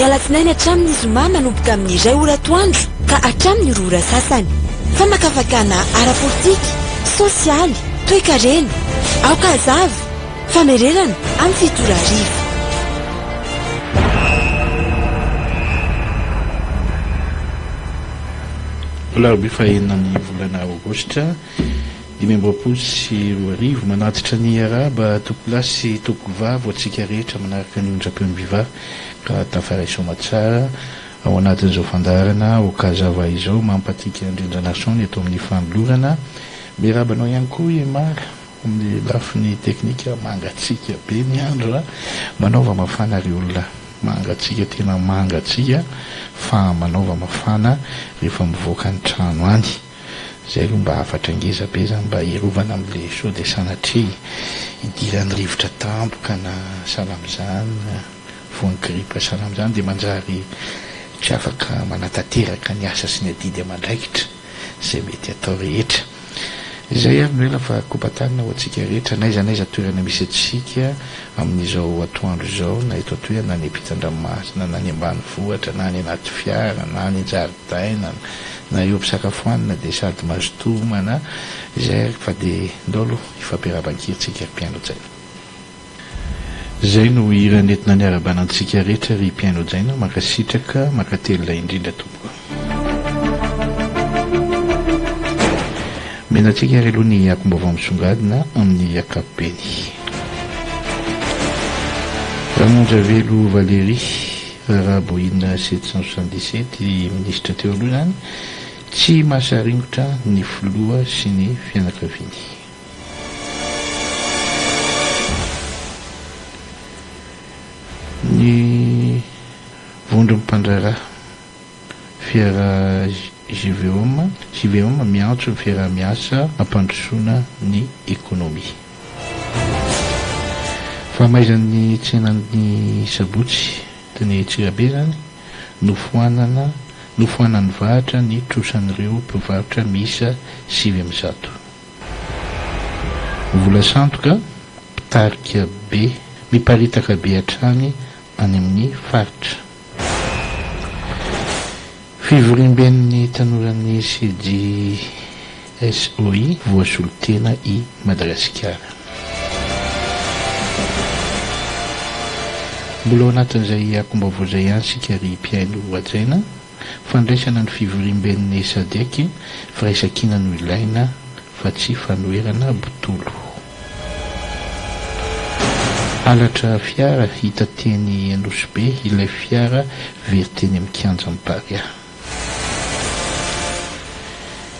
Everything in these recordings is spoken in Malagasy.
Ny alatsinainy hatramin'ny zoma manomboka amin'ny iray ora atoandro ka hatramin'ny roa ora sasany. Famakafakana ara-politika, sosialy, toekarena. Aoka hazava! Famerenana amin'ny 7 ora hariva. Alarobia fahenina ny volana aogositra 2025, manatitra ny arahaba tompokolahy sy tompokovavy ho antsika rehetra manaraka ny onjam-peon'ny Viva ka tafaray soamatsara ao anatin'izao fandaharana Okazava izao mampatika an-dRindranarison ny eto amin'ny fanolorana. Miarahaba anao ihany koa i Emar amin'ny lafiny teknika, mangatsiaka be ny andro a! Manaova mafana ry olona, mangatsiaka tena mangatsiaka fa manaova mafana rehefa mivoaka ny trano any. Zay aloha mba hafatra ngeza be zany mba hiarovana amle sao dia sanatria hidiran'ny rivotra tampoka na sahala amzany na voan'ny grippe sahala amzany dia manjary tsy afaka manatanteraka ny asa sy ny adidy amandraikitra izay mety atao rehetra. Izay ary no ela fa kobatanina ho antsika rehetra n'aiza n'aiza toerana misy antsika amin'izao atoandro izao na eto an-toerana na any ampitan-dranomasina na any ambanivohitra na any anaty fiara na any an-jaridaina Na eo am-pisakafoanana dia sady mazotoa homana izay ary fa dia ndao aloha hifampiaraban-kira tsika ry mpihaino hajaina. Izay no hira nentina niarabana antsika rehetra ry mpihaino hajaina, mankasitraka, mankatelina indrindra tompoko. Omena antsika ary aloha ny akom-baovao misongadina amin'ny ankapobeny. Ramonjavelo Valérie. Raharaha Boeing 777, minisitra teo aloha izany, tsy mahasaringotra ny filoha sy ny fianakaviany. Ny vondron'ny mpandraharaha fiara JVOM, JVOM miantso ny fiaraha-miasa hampandrosoana ny ekonomia. Fahamaizan'ny tsenan'ny sabotsy teny Antsirabe izany, nofoanana nofoanan'ny vahatra ny trosan'ireo mpivarotra miisa 109. Vola sandoka, mpitarika be, miparitaka be hatrany any amin'ny faritra. Fivoriamben'ny tanoran'ny CJSOI voasolo tena i Madagasikara. Mbola ao anatin'izay akom-baovao izay ihany isika ry mpihaino hajaina. Fandraisana ny fivoriamben'ny Sadec, firaisankina no ilaina fa tsy fanoherana botolo. Halatra fiara hita teny Anosibe ilay fiara very teny amin'ny kianjan'i Barea.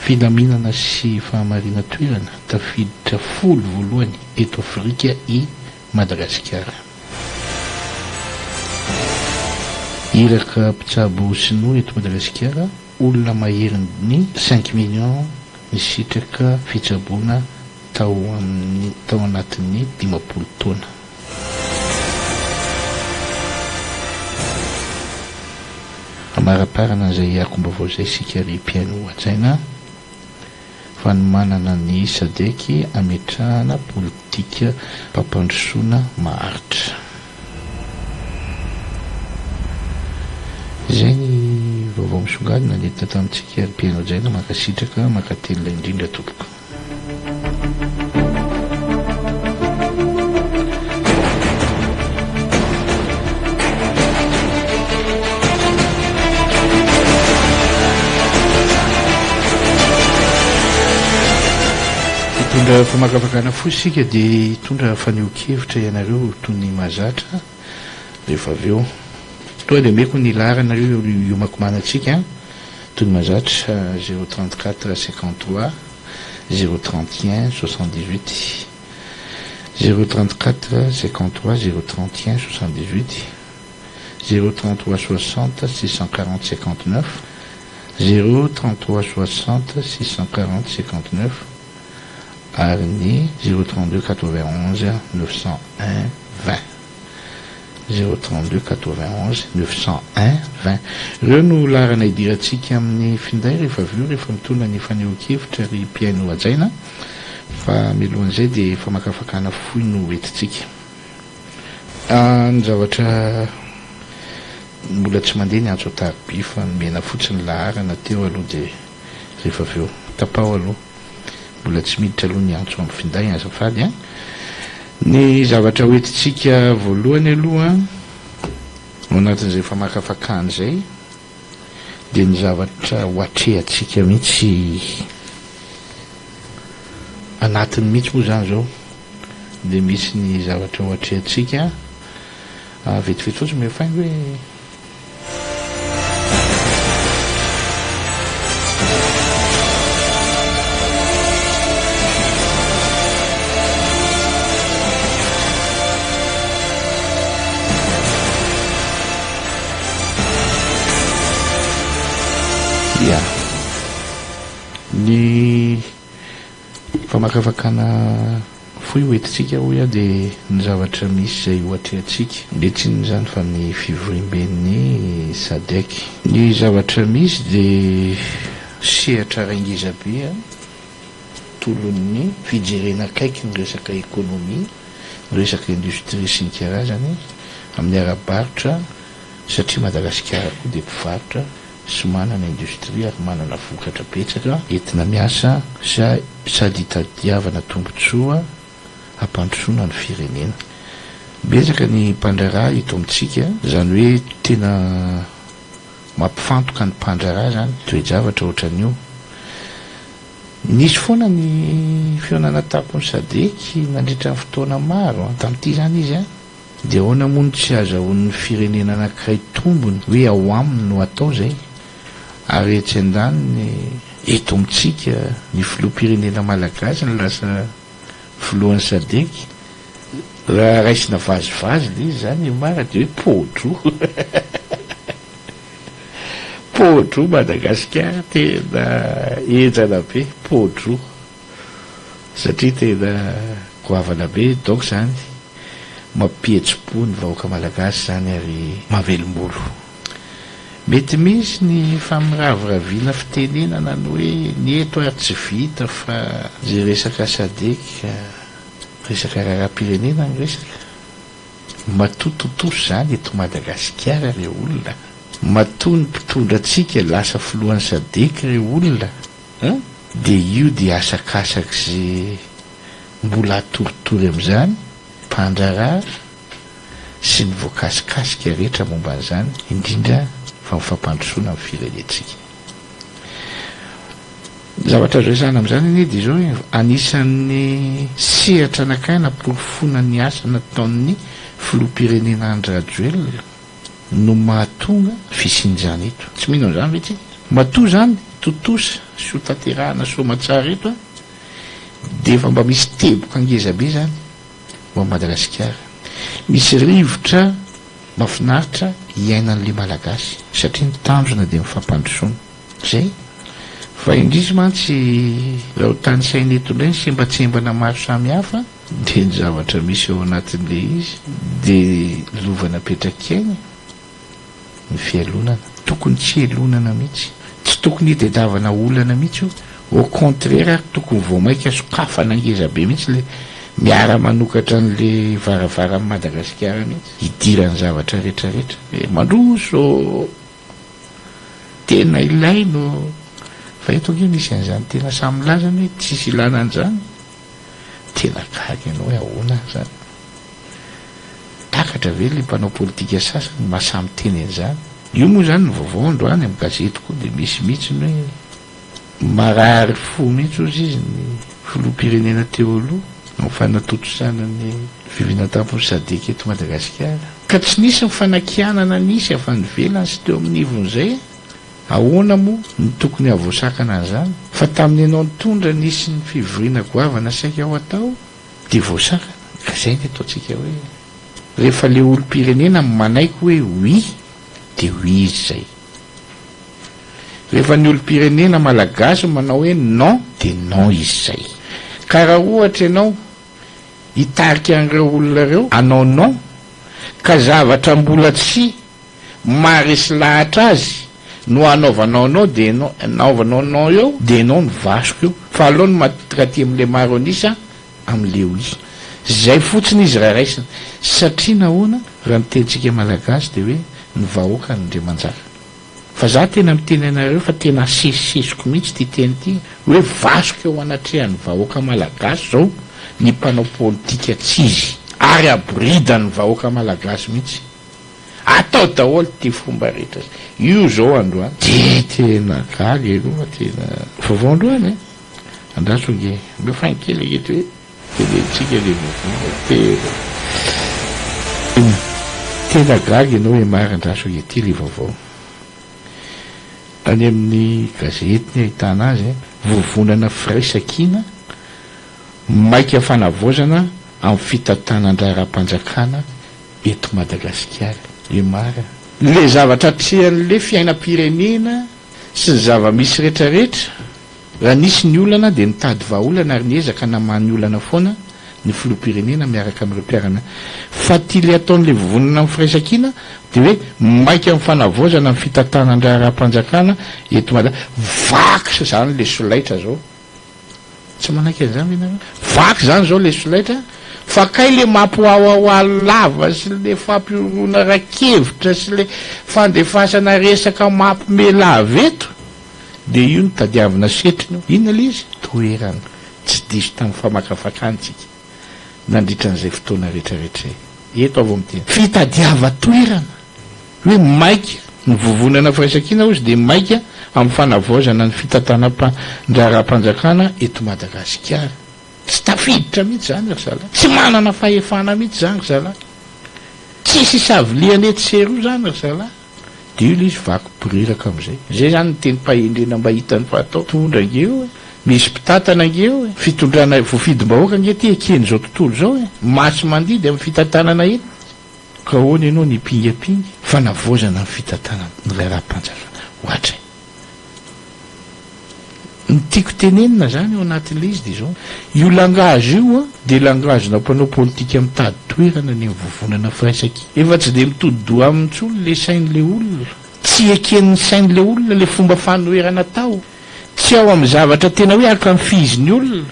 Filaminana sy fahamarinan-toerana, tafiditra folo voalohany eto Afrika i Madagasikara. Iraka mpitsabo sinoa eto Madagasikara, olona maherin'ny cinq millions nisitraka fitsaboana tao amin'ny tao anatin'ny 50 taona. Hamaraparana an'izay akom-baovao izay isika ry mpihaino hajaina a! Fanomanana ny Sadec hametrahana politikam-pampandrosoana maharitra. Izay ny vaovao misongadina nentina tamintsika ry mpihaino hajaina, mankasitraka, mankatelina indrindra tompoko. Hitondra famakafakana fohy isika dia hitondra fanehoan-kevitra ianareo toy ny mahazatra rehefa avy eo. Tonga dia omeko ny laharana io hiomakomanantsika toy ny mahazatra 034 53 031 78 034 53 031 78 033 60 640 59 033 60 640 59 ary ny 032 91 901 20 032 91 901 20 Ireo no laharana idirantsika amin'ny finday rehefa avy eo rehefa mitondra ny fanehoan-kevitra ry mpihaino hajaina fa mialohan'izay dia famakafakana fohy no entintsika. Ny zavatra. Mbola tsy mandeha ny antso an-tariby fa nomena fotsiny laharana teo aloha dia rehefa avy eo. Tapaho aloha. Mbola tsy miditra aloha ny antso amin'ny finday azafady an. Ny zavatra hoentintsika voalohany aloha ao anatin'izay famakafakana izay dia ny zavatra ho atrehantsika mihitsy anatiny mihitsy moa izany izao dia misy ny zavatra ho atrehantsika vetivety fotsiny omeo faingo hoe. Ya. Ny famakafakana fohy ho entintsika hoy aho dia ny zavatra misy izay ho atrehantsika. Dia tsy inona izany fa ny fivoriamben'ny Sadec. Ny zavatra misy dia sehatra iray ngeza be tolon'ny fijerena akaiky ny resaka ekonomia, ny resaka industrie sy ny karazany amin'ny ara-barotra satria Madagasikara koa dia mpivarotra sy manana industrie ary manana vokatra betsaka entina miasa sady hitadiavana tombotsoa hampandrosoana ny firenena. Betsaka ny mpandraharaha eto amintsika, izany hoe tena mampifantoka ny mpandraharaha izany toe-javatra ohatran'io. Nisy foana ny fihaonana tampon'ny Sadec nandritra ny fotoana maro, tamin'ity izany izy an! Dia ahoana moa no tsy azahoan'ny firenena anankiray tombony hoe ao aminy no atao izay? Ary etsy andaniny eto amintsika ny filoham-pirenena malagasy no lasa filohan'ny Sadec. Raha raisina vazivazy ilay izy izany Imara dia hoe pôdro. Pôdro Madagasikara tena henjana be, pôdro. Satria tena goavana be donc zany mampihetsi-po ny vahoaka malagasy zany ary mahavelom-bolo. Mety misy ny famiraviravina fitenenana ny hoe ny eto ary tsy vita fa ze resaka sadec resaka raharaham-pirenena ny resaka. Matoa tontosa izany eto Madagasikara re olona, matoa ny mpitondra antsika lasa filohan'ny sadec re olona, An? Dia io dia asakasak'ze mbola atoritory amin'izany mpandraharaha sy ny voakasikasika rehetra momba an'izany, indrindra fa ny fampandrosoana ny firenentsika. Ny zavatra azo resahana amin'izany anie dia izao e, anisan'ny sehatra anankiray naporofoana ny asa nataon'ny filoham-pirenena Andry Rajoelina, no mahatonga fisian'izany eto. Tsy mino an'izany ve tsika? Matoa izany tontosa sy ho tanterahana soamatsara eto an, dia efa mba misy teboka ngeza be izany ho an'i Madagasikara. Misy rivotra mahafinaritra iainan'ilay Malagasy satria ny tanjona dia ny fampandrosoana. Izay. Fa indrisy mantsy raha ho tanisaina eto indray ny sembatsembana maro samihafa, Dia ny zavatra misy ao anatin'ilay izy dia lova napetrak'aina ny fialonana. Tokony tsy hialonana mihitsy. Tsy tokony hitedavana olana mihitsy io. Au contraire ary tokony vao maika sokafana ngeza be mihitsy ilay miara manokatra an'ilay varavaran'i Madagasikara mihitsy. Hidiran'ny zavatra rehetra rehetra. Hoe mandroso ô! Tena ilaina ô! Fa eto ange misy an'izany tena samy milaza ny hoe tsisy ilana an'izany. Tena gaga ianao hoe ahoana ary izany? Takatra ve ilay mpanao politika sasany mahasahy miteny an'izany? Io moa izany ny vaovao androany amin'ny gazety koa dia misy mihitsy ny hoe marary fo mihitsy hozy izy ny filoham-pirenena teo aloha amin'ny fanatontosana ny fivoriana an-tampon'ny Sadec eto Madagasikara. Ka tsy nisy ny fanakianana nisy avy any ivelany sy teo amin'ny ivon'izay. Ahoana moa no tokony hahavoasakana an'izany? Fa tamin'ny ianao nitondra nisy ny fivoriana goavana saika ho atao dia voasakana. Ka izay ny ataontsika hoe rehefa le olom-pirenena manaiky hoe oui dia oui izy izay. Rehefa ny olom-pirenena malagasy manao hoe non dia non izy izay. Ka raha ohatra ianao hitarika an'ireo olona ireo hanao non ka zavatra mbola tsy Maharesy lahatra azy no anaovanao anao dia enao anaovanao non eo dia enao no vasoka eo fa aleo ny matraty amle maro an'isa amle oui. Zay fotsiny izy raha raisina satria nahoana raha ny tenintsika malagasy dia hoe ny vahoaka Andriamanjaka. Fa za tena miteny anareo fa tena asesisesiko mihitsy ity teny ity hoe vasoka eo anatrehan'ny vahoaka malagasy zao ny mpanao politika tsy izy ary aboridan'ny vahoaka malagasy mihitsy. Atao daholo ity fomba rehetra io zao androany. Dia tena gaga aloha fa tena vaovao androany e! Andraso ange, omeo faingo kely ange ty hoe tenenintsika le vaovao fa tena tena tena gaga ianao Emar andraso ange ty le vaovao. Any amin'ny gazety ny ahitana azy e, vovonana firaisankina maika fanavaozana amin'ny fitantanan-draharaham-panjakana eto Madagasikara. Emar a. Le zavatra atrehan'le fiainam-pirenena sy ny zava-misy retraretra, raha nisy ny olana dia nitady vahaolana ary niezaka namaha ny olana foana ny filoham-pirenena miaraka amin'ireo mpiara-miasa. Fa ty le ataon'le vovonana amin'ny firaisankina dia hoe maika amin'ny fanavaozana ny fitantanan-draharaham-panjakana eto Mada. Vaky zany le solaitra zao. Tsy manaiky an'izany ve nareo? Vaky zany zao le solaitra fa kay le mampiwawawa lava sy le fampihorohoroana ara-kevitra sy le fandefasana resaka mampime lava eto de io no tadiavina setriny io. Inona le izy? Toerana. Tsy diso tamin'ny famakafakana tsika nandritra an'izay fotoana retraretra izay. Eto aho vao miteny. Fitadiava-toerana. Hoe maika, ny vovonana firaisankina hozy dia maika amin'ny fanavaozana ny fitantanam-pandraharaham-panjakana eto Madagasikara. Tsy tafiditra mihitsy izany ry zalahy. Tsy manana fahefana mihitsy izany ry zalahy. Tsisy isavilihana etsy sy eroa izany ry zalahy. Dia io ilay izy vaky boriraka amin'izay. Izay izany ny tenim-pahendrena mba hitany fa atao. Mpitondra ange io e. Misy mpitantana ange io e. Fitondrana voafidim-bahoaka ange ity eken'izao tontolo izao e. Masi-mandidy amin'ny fitantanana eto. Ka ahoana ianao nipingapinga? Fanavaozana ny fitantanana ny raharaham-panjakana. Ohatray. Ny tiako tenenina izany ao anatin'ilay izy dia izao, io langage io an, dia langage-na mpanao politika mitady toerana any amin'ny vovonana firaisankina. Efa tsy dia mitodi-doha aminy intsony ilay sain'ilay olona. Tsy eken'ny sain'ilay olona ilay fomba fanoherana atao. Tsy ao amin'ny zavatra tena hoe ankafizin'ny olona.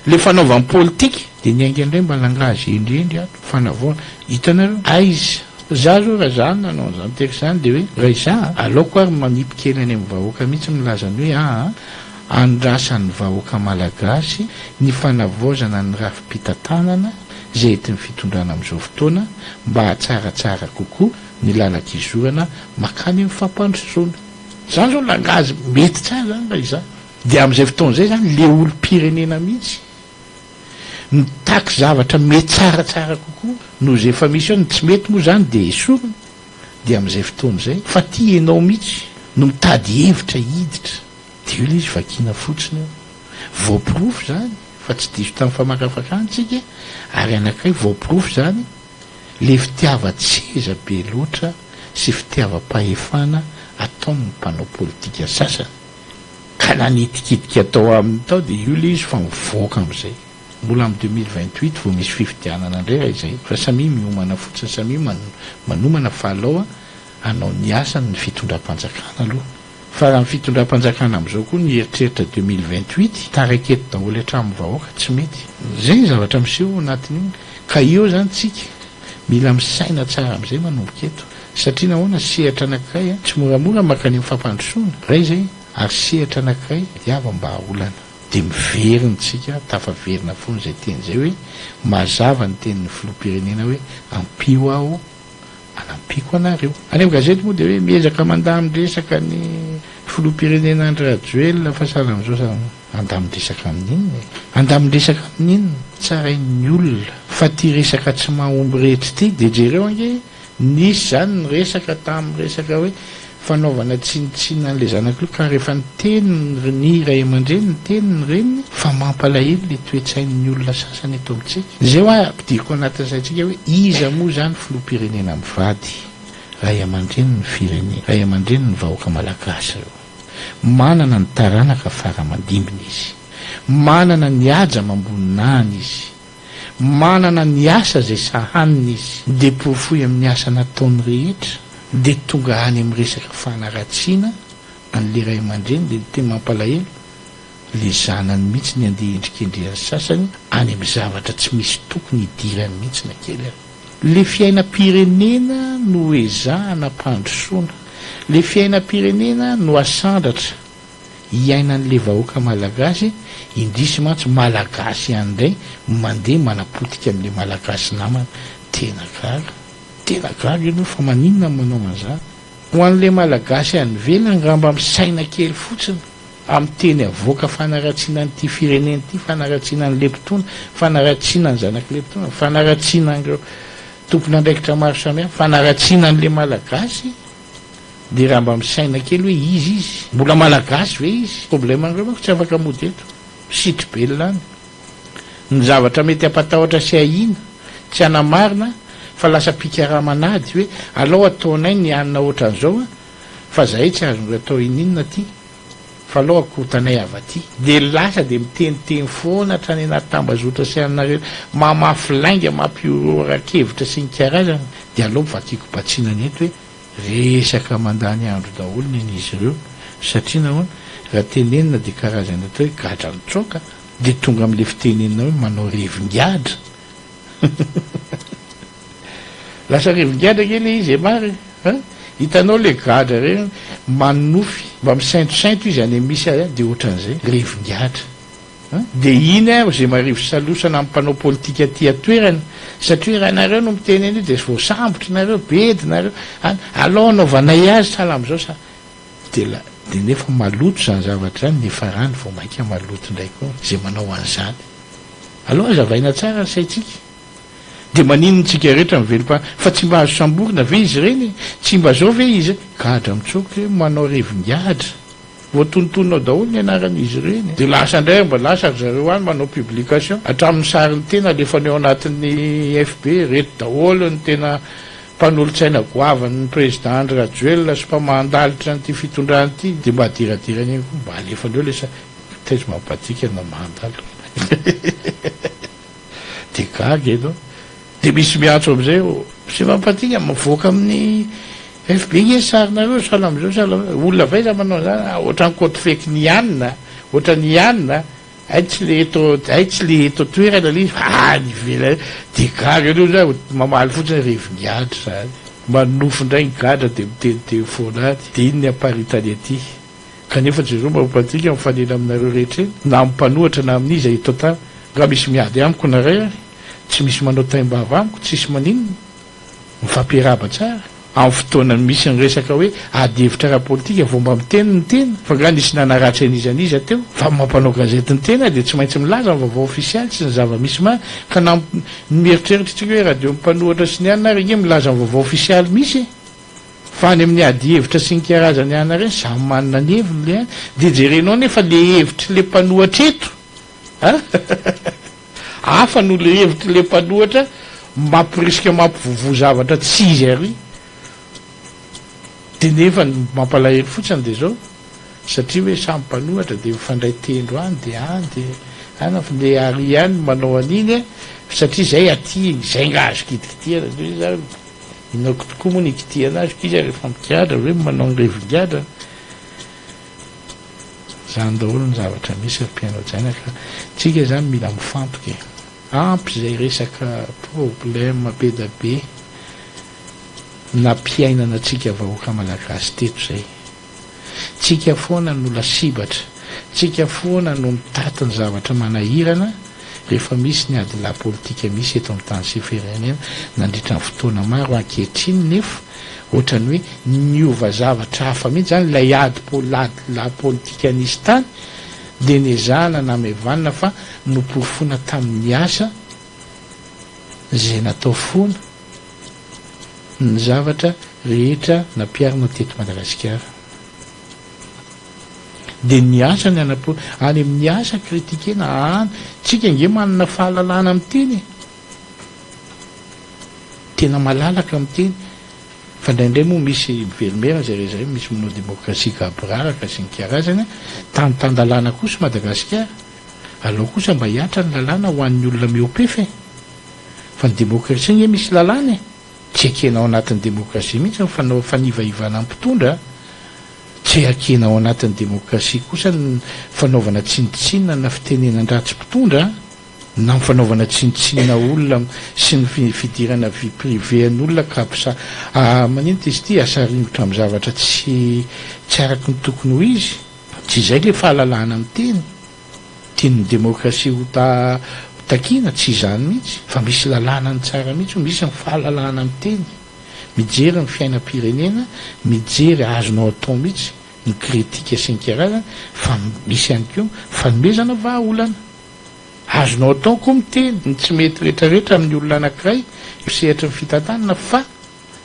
Le fanaovam politika de niainga indray mba langage hendrihendry ato fanavaona hitanareo aiza za zao raha za no nanao an'izany texte zany de hoe raha izaho aleoko ary manipy kely any amin'ny vahoaka mihitsy milaza ny hoe aa andrasan'ny vahoaka malagasy ny fanavaozana ny rafi-pitantanana izay entin'ny fitondrana amin'izao fotoana mba hahatsaratsara kokoa ny lalan-kizorana makany amin'ny fampandrosoana zany zao langage mety tsara zany raha izaho. Dia amin'izay fotoana izay izany le olom-pirenena mihitsy mitaky zavatra mety tsaratsara kokoa noho izay efa misy eo, ny tsy mety moa izany dia esorina, dia amin'izay fotoana izay fa ty enao mihitsy no mitady hevitra hiditra, dia io ilay izy vakiana fotsiny eo, voaporofo izany fa tsy diso tamin'ny famakafakana tsika ary anankiray voaporofo izany le fitiavan-tseza be loatra sy fitiavam-pahefana ataon'ny mpanao politika sasany. Ka nanitikitika tao aminy tao dia io ilay izy fa mivoaka amin'izay. Mbola amin'ny 2028 vao misy fifidianana indray raha izay. Fa samia miomana fotsiny, samia manomana fa alao hanao ny asany ny fitondram-panjakana aloha. Fa raha ny fitondram-panjakana amin'izao koa no hieritreritra 2028, taraiky eto daholo hatramin'ny vahoaka, tsy mety. Izay ny zavatra miseho ao anatin'io. Ka eo izany tsika mila misaina tsara amin'izay manomboka eto. Satria nahoana sehatra anankiray tsy moramora mankany amin'ny fampandrosoana, iray izay, ary sehatra anankiray diavam-bahaolana. Dia miverina isika, tafaverina foana izay teny izay hoe mazava ny tenin'ny filoham-pirenena hoe ampio aho hanampiako anareo. Any amin'ny gazety moa dia hoe miezaka mandamin-dresaka ny filoham-pirenena Andry Rajoelina fa sahala amin'izao sahala amin'izao. Handamin-dresaka amin'inona e? Handamin-dresaka amin'inona? Tsarain'ny olona fa ity resaka tsy mahomby rehetra ity dia jereo ange e! Nisy izany ny resaka tamin'ny resaka hoe fanaovana tsinontsinona an'ilay zanak'ilay ka rehefa niteny ny ray aman-dreny, niteny ny reniny fa mampalahelo ilay toe-tsain'ny olona sasany eto amintsika. Izay hoa ampidiriko anatin'ny saintsika hoe iza moa izany filoham-pirenena mivady, ray aman-dreny ny firenena, ray aman-dreny ny vahoaka malagasy ireo. Manana ny taranaka fara aman-dimbiny izy. Manana ny haja amam-boninahiny izy. Manana ny asa izay sahaniny izy. Dia porofoy amin'ny asa nataony rehetra. Dia tonga any amin'ny resaka fanaratsiana an'ilay ray aman-dreny dia ny tena mampalahelo, ilay zanany mihitsy ny andeha endrikendrehan'ny sasany any amin'ny zavatra tsy misy tokony hidirany mihitsy na kely aza. Le fiainam-pirenena no ezahana ampandrosoana. Le fiainam-pirenena no asandratra iainan'le vahoaka malagasy, indrisy mantsy malagasy ihany indray mandeha manapotika an'le malagasy namana. Tena gaga. Tena gaga ianao fa maninona no manao an'izany? Ho an'le malagasy any ivelany angamba misaina kely fotsiny amin'ny teny avoaka fanaratsiana an'ity firenena ity, fanaratsiana an'le mpitondra, fanaratsiana ny zanak'le mpitondra, fanaratsiana an'ireo tompon'andraikitra maro samihafa, fanaratsiana an'le malagasy, dia raha mba misaina kely hoe iza izy? Mbola malagasy ve izy? Problème an'ireo manko tsy afaka mody eto, misitri-belona any. Ny zavatra mety hampatahotra sy ahiana, tsy hanamarina fa lasa mpikarama an'ady hoe alao ataonay ny hanina ohatran'izao fa zahay tsy azonreo atao ininona aty fa alao akorontanay avy aty. Dia lasa dia miteniteny foana hatrany anaty tambazotra sy anona rehetra, mamafy lainga, mampihorohoran-kevitra sy ny karazany, dia alao vakiko batsinana eto hoe Resaka mandany andro daholo nen'izy ireo satria nahoana? Raha tenenina dia karazany atao hoe gadra nitsoaka dia tonga amin'ilay fitenenana hoe manao revin-gadra. Lasa revin-gadra ange ilay izy e marina e! Hitanao ilay gadra ireny manonofy mba misaintosainto izy any amin'ny misy azy any dia ohatran'izay, revin-gadra. Dia iny aho izay marivo salosana amin'ny mpanao politika aty an-toerana, satria raha nareo no miteny an'io dia voasambotry nareo, bedy nareo, an, alao anaovanay azy sahala amin'izao sa, dia la, dia nefa maloto izany zavatra izany, niafarany vao mainka maloto indray koa izay manao an'izany. Alao hazavaina tsara ny saintsika. Dia maninona tsika rehetra mivelom-panahy, fa tsy mba azo samborina ve izy ireny e? Tsy mba zao ve izy, gadra mitsoaka eo, manao revin-gadra. Voatonontonona ao daholo ny anaran'izy ireny. Dia lasa indray mba lasa ry zareo any manao publication. Hatramin'ny sarin'ny tena alefany ao anatin'ny FB. Ireto daholo ny tena mpanolotsaina goavan'ny Président Andry Rajoelina sy mpamahan-dalitra an'ity fitondrana ity. Dia mba adiradirany eny koa mba alefany eo ilay sary. Taiza mampadiaka ny namahan-dalitra. Dia gaga enao. Dia misy miantso amin'izay oh, Monsieur Mampadiga, mivoaka amin'ny FB nge ny sarinareo, sahala amin'izao, sahala amin'izao. Olona avy aiza manao an'izany? Ah, ohatran'ny côte feky-n'i Anna, ohatran'i Anna, hay tsy le eto, hay tsy le eto an-toerana ilay izy fa any ivelany. Dia gaga aloha za, mamaly fotsiny hoe revin-gadra izany. Manonofy indray ny gadra dia miteniteny foana any. Dia iny ny aparitany aty. Kanefa jereo mba ho mpandika mifanena aminareo rehetra eny, na amin'ny mpanohatra na amin'iza eto an-tany. Nga misy miady amiko na ray ary? Tsy misy manao taim-bava amiko, tsisy maninona. Mifampiarahaba tsara. Amin'ny fotoana misy ny resaka hoe ady hevitra ara-politika vao mba miteny ny tena, fa nga nisy nanaratsy an'iza n'iza teo? Fa ny mampanao gazety ny tena dia tsy maintsy milaza ny vaovao ofisialy sy ny zava-misy marina, ka na ny mieritreritra isika hoe radio mpanohatra sy ny anona ary ange milaza ny vaovao ofisialy misy e! Fa any amin'ny ady hevitra sy ny karazany any ireny samy manana ny heviny le any, dia jerenao nefa le hevitry le mpanohatra eto a! Hafa noho le hevitry le mpanohatra mampirisika mampivovoa zavatra tsy izy ary. Dia nefa ny mampalahelo fotsiny dia zao, satria hoe samy mpanohatra dia mifandray tendro any dia any dia any fa le ary ihany no manao an'iny a, satria zay aty, zay nga azo kitikitihana, zany. Inoako tokoa moa ny hikitihana azy k'izy ary efa migadra ve manao ny revin-gadra? Zany daholo ny zavatra misy ry mpihaino hajaina ka tsika zany mila mifantoka e! Ampy izay resaka problème be da be nampiainana antsika vahoaka malagasy teto izay. Tsika foana no lasibatra, tsika foana no mitaty ny zavatra manahirana rehefa misy ny adilahy politika misy eto amin'ny tany sy firenena nandritra ny fotoana maro ankehitriny nefa ohatran'ny hoe niova zavatra hafa mihitsy izany ilay ady adilahy politika nisy tany dia nezahana namevanina fa noporofoina tamin'ny asa izay natao foana ny zavatra rehetra nampiharina teto Madagasikara. Dia ny asa ny anapo, any amin'ny asa critiquer-na any, tsika ange manana fahalalahana miteny e! Tena malalaka miteny, fa indraindray moa misy miverimberina izay rehetra izay, misy manao demokrasia gaboraraka sy ny karazany, tany tan-dalàna kosa Madagasikara, alao kosa mba hihatra ny lalàna ho an'ny olona mihoa-pefy e! Fa ny demokrasia ange misy lalàna e! Tsy ekena ao anatin'ny demokrasia mihitsy ny fanao fanivaivana ny mpitondra a! Tsy ekena ao anatin'ny demokrasia kosa ny fanaovana tsinontsinona na fitenenan-dratsy mpitondra a! Na ny fanaovana tsinontsinona olona sy ny fidirana vie privée an'olona ka ampisa maninona izy ity asaringotra amin'ny zavatra tsy tsy araky ny tokony ho izy. Tsy izay ilay fahalalahana miteny tian'ny demokrasia ho ta ho takiana, tsy izany mihitsy fa misy lalàna ny tsara mihitsy io, misy ny fahalalahana miteny, mijery ny fiainam-pirenena, mijery azonao atao mihitsy ny kritika sy ny karazany fa misy ihany koa fanomezana vahaolana. Azonao atao koa miteny ny tsy mety retraretra amin'ny olona anankiray eo sehatry ny fitantanana fa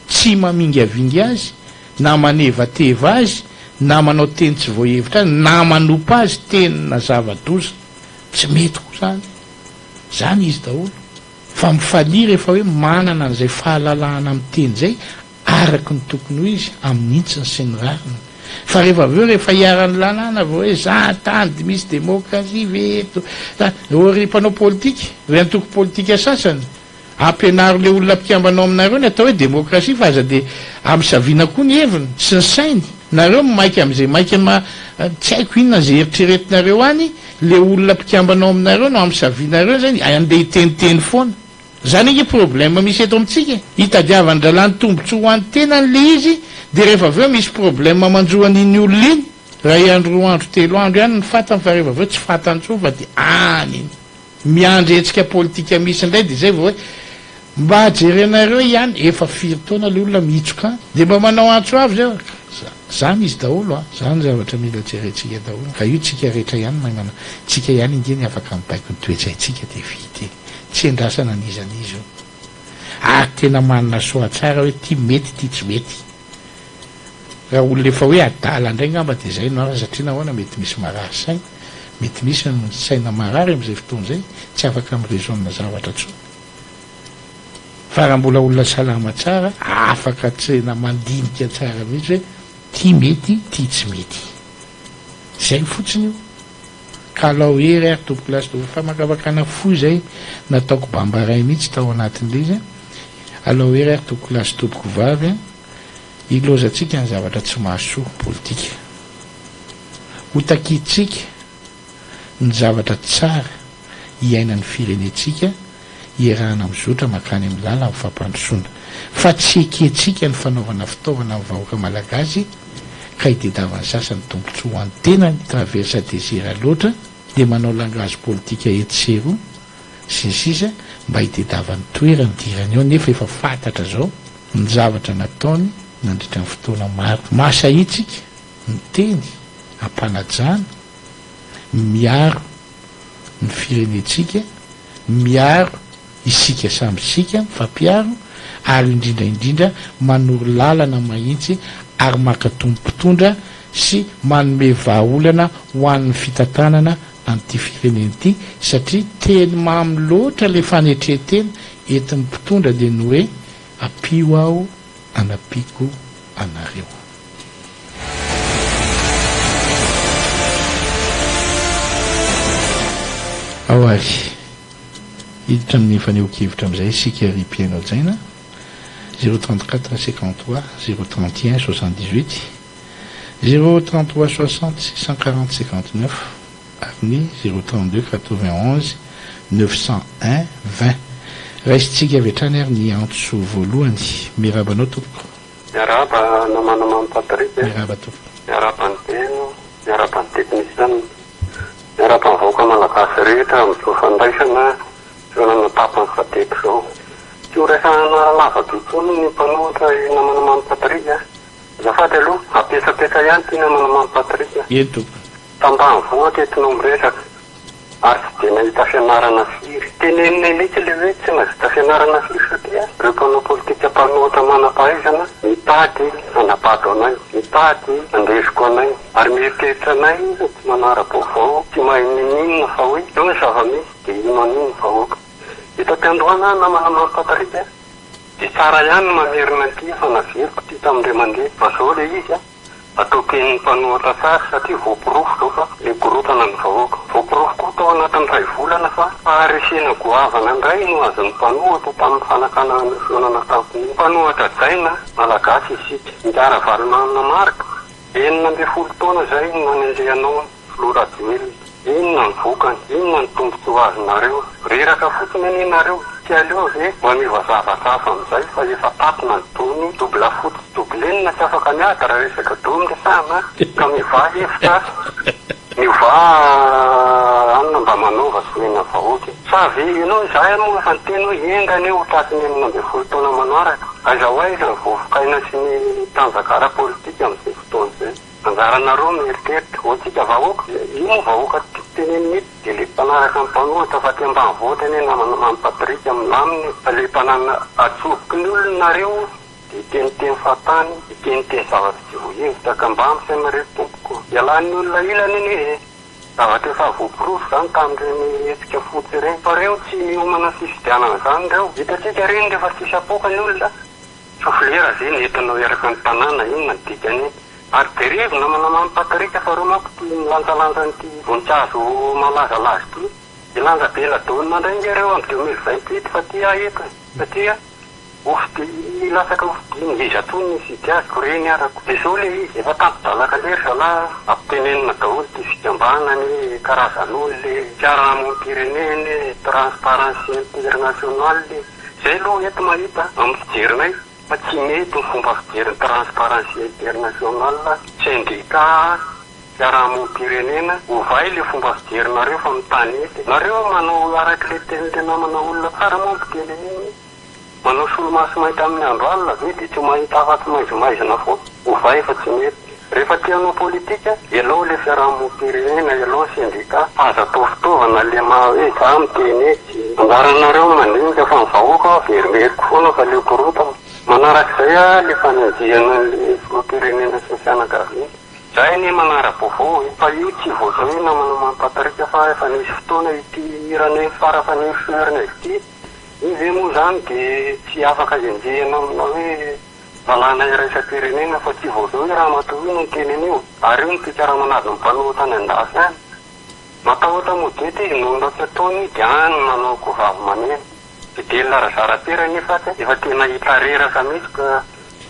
tsy mamingavinga azy na manevateva azy na manao teny tsy voahevitra azy na manompa azy teny na zava-doza. Tsy mety koa zany. Zany izy daholo. Fa mifalia rehefa hoe manana an'izay fahalalahana miteny izay araka ny tokony ho izy, amin'ny hintsiny sy ny rariny. Fa rehefa avy eo, rehefa iharan'ny lalàna vao hoe za tany dia misy demokrasia ve eto? Za, ô ry mpanao politika, ry antoko politika sasany, ampianaro le olona mpikambana ao aminareo ny atao hoe demokrasia fa aza dia ampisaviana koa ny heviny sy ny sainy. Nareo maika amin'izay maika ma, tsy haiko inona izay eritreretinareo any, le olona mpikambana ao aminareo no ampisavianareo zay andeha hiteniteny foana. Zany ange problème misy eto amintsika e! Hitadiavan-dralahy ny tombotsoa ho an'ny tenany le izy de rehefa avy eo misy problème manjo an'iny olona iny, ray andro roa andro telo andro ihany ny fatany fa rehefa avy eo tsy fatany intsony fa de any iny. Miandry hetsika politika misy indray de zay vao hoe mba jerenareo ihany efa firy taona le olona mihitsoka any de mba manao antso avo zay fa zany izy daholo a! Zany zavatra mila jerentsika daholo ka io tsika rehetra ihany mahay manao, tsika ihany ange ny afaka mibaiko ny toe-tsaintsika de vita e! Tsy endrasana an'iza n'iza io. Ary tena manana choix tsara hoe ty mety ty tsy mety. Raha olona efa hoe adala indray ngamba dia izay no hafa satria nahoana mety misy marary saina, mety misy ny saina marary amin'izay fotoana izay tsy afaka mi-raisonne zavatra intsony. Fa raha mbola olona salama tsara afaka tena mandinika tsara mihitsy hoe ty mety ty tsy mety. Izay fotsiny io. Kalao hery ary tompoko lahy sy tompoko famakafakana fohy izay nataoko bambaray mihitsy tao anatin'ilay izy an! Alao hery ary tompoko lahy sy tompoko vavy an! Ilaozantsika ny zavatra tsy mahasoa politika. Ho takintsika ny zavatra tsara iainan'ny firenentsika iarahana mizotra mankany amin'ny lalan'ny fampandrosoana. Fa tsy ekentsika ny fanaovana fitaovana amin'ny vahoaka malagasy ka itediavan'ny sasany tombontsoa ho an'ny tenany, traverse désert loatra, dia manao langage politika etsy sy eroa, sy ny sisa mba itediavany toerana idirany eo nefa efa fantatra zao ny zavatra nataony nandritra ny fotoana maro. Mahasahy tsika miteny ampanajana, miaro ny firenentsika, miaro isika samy isika, mifampiaro ary indrindra indrindra manoro lalana mahintsy ary maka tompon-mpitondra sy manome vahaolana ho an'ny fitantanana an'ity firenena ity satria teny mamy loatra ilay fanetren-tena entin'ny mpitondra dia ny hoe ampio aho anampiako anareo. Ao ary. Hiditra amin'ny fanehoan-kevitra amin'izay isika ry mpihaino hajaina. 034 53 031 78 033 60 640 59 ary ny 032 91 901 20. Raisintsika avy hatrany ary ny antso voalohany. Miarahaba anao tompoko. Miarahaba namana Mamy Patrick a. Miarahaba tompoko. Miarahaba ny Beno, miarahaba ny teknisianina, miarahaba ny vahoaka malagasy rehetra amin'izao fandraisana fihaonana tapany Sadec izao. Tsy ho resahana lava be intsony ny mpanohitra i namana Mamy Patrick a. Azafady aloha, apetrapetra ihany ity namana Mamy Patrick a. Eny tompoko. Tambanivohitra entinao miresaka. Ary tsy dia nahita fianarana firy. Teneninay mihitsy ilay hoe tsy nahavita fianarana firy satria ireo mpanao politika mpanohitra manam-pahaizana mitady hanabado anay, mitady handresiko anay ary mieritreritra anay ho tsy manara-baovao, tsy mahay n'inon'inona fa hoe eo ny zava-misy dia hino an'io ny vahoaka. Eto am-piandohana namana Mamy Patrick a, dia tsara ihany ny mamerina an'ity efa naveriko ity tamin'indray mandeha fa zao ilay izy a. Ataoko henon'ny mpanohitra tsara satria voaporofo izao fa mikorontana ny vahoaka. Voaporofo koa tao anatin'ny iray volana fa faharesena goavana indray no azon'ny mpanohitra tamin'ny fanakanana io fihaonana tampony io. Mpanohitra hajaina, Malagasy isika. Ingahy Ravalomanana Marc, 16 taona izay no nanenjehanao ny Filoha Rajoelina. Inona ny vokany? Inona ny tombontsoa azonareo? Reraka fotsiny anie nareo, tsy aleo ve mba miova zavatra hafa amin'izay fa efa tapina ny dony, double foot sy double enina tsy afaka miady raha resaka dony resahana ka miovà hevitra, miovà anona mba manaova somena vahoaka e! Sa ve ianao izahay moa efa niteny hoe enga anie ho tratry ny 16 taona manaraka, aiza ho aiza ny vovokaina sy ny tanjaka ara-politika amin'izay fotoana izay? Anjaranareo mieritreritra. Ho antsika vahoaka, io moa vahoaka tiako tenenina eto dia le mpanaraka ny mpanohitra fa aty ambanivohitra anie namana Mamy Patrick milamina e, fa le mpanana atsofoky ny olona nareo dia hiteniteny fahatany, hiteniteny zavatra tsy voahevitra ka mba misaina re tompoko. Ialan'ny olona ilany anie e, zavatra efa voaporofo izany tamin'ireny hetsika fotsy ireny fa reo tsy miomana fifidianana izany reo, hitantsika ireny rehefa tsisy apoaka ny olona. Soflera ve ny entinao hiaraka ny tanàna inona ny dikany ary jerevo namana mamy Patrick fa reo manko tia milanjalanja an'ity voninkazo malazalaza ity hilanja belladonna ndray nge reo am 2028 fa ty aho eto e satria hofidi hilatsaka hofidiny ngeza tony ny hifidy azy ko reny arako de zao le izy efa tampi-dalaka lery zalah ampitenenina daholo ty fikambanana e karazan'olona e fiarahamonim-pirenena e transparency international e. Zay aloha eto mahita amin'ny fijerinay fa tsy mety ny fomba fijerin'ny Transparency International, sendika, fiarahamonim-pirenena, ovay le fomba fijerinareo fa mitanety nareo manao arak'le tenin'le namana olona tsara moa mpiteny an'iny hoe manao solomaso mainty amin'ny andro alina ve de tsy mahita afatsy maizimaizina foana, ovay fa tsy mety. Rehefa te hanao politika, ialao le fiarahamonim-pirenena, ialao sendika, fa aza atao fitaovana le maha hoe za miteny etsy. Anjaranareo ny mandinika fa ny vahoaka averimberiko foana fa leo korontana. Manarak'izay ah le fanenjehana an'le filoham-pirenena sy ny fianakaviany. Zay anie manara-baovao e! Fa io tsy vao zao io namana Mamy Patrick fa efa nisy fotoana ity hiranay fara-fanesoerina ity. Io ve moa zany de tsy afaka enjehina amina hoe Lalàna iraisam-pirenena fa tsy vao zao io ramatoa io no niteny an'io ary io no mpikaramana avy mpanohitra any andafy any. Matahotra modety izy noho ny ratsy ataony dia any manao kovavy maneno. Fidèle Razarapera nefa efa tena hita reraka mihitsy ka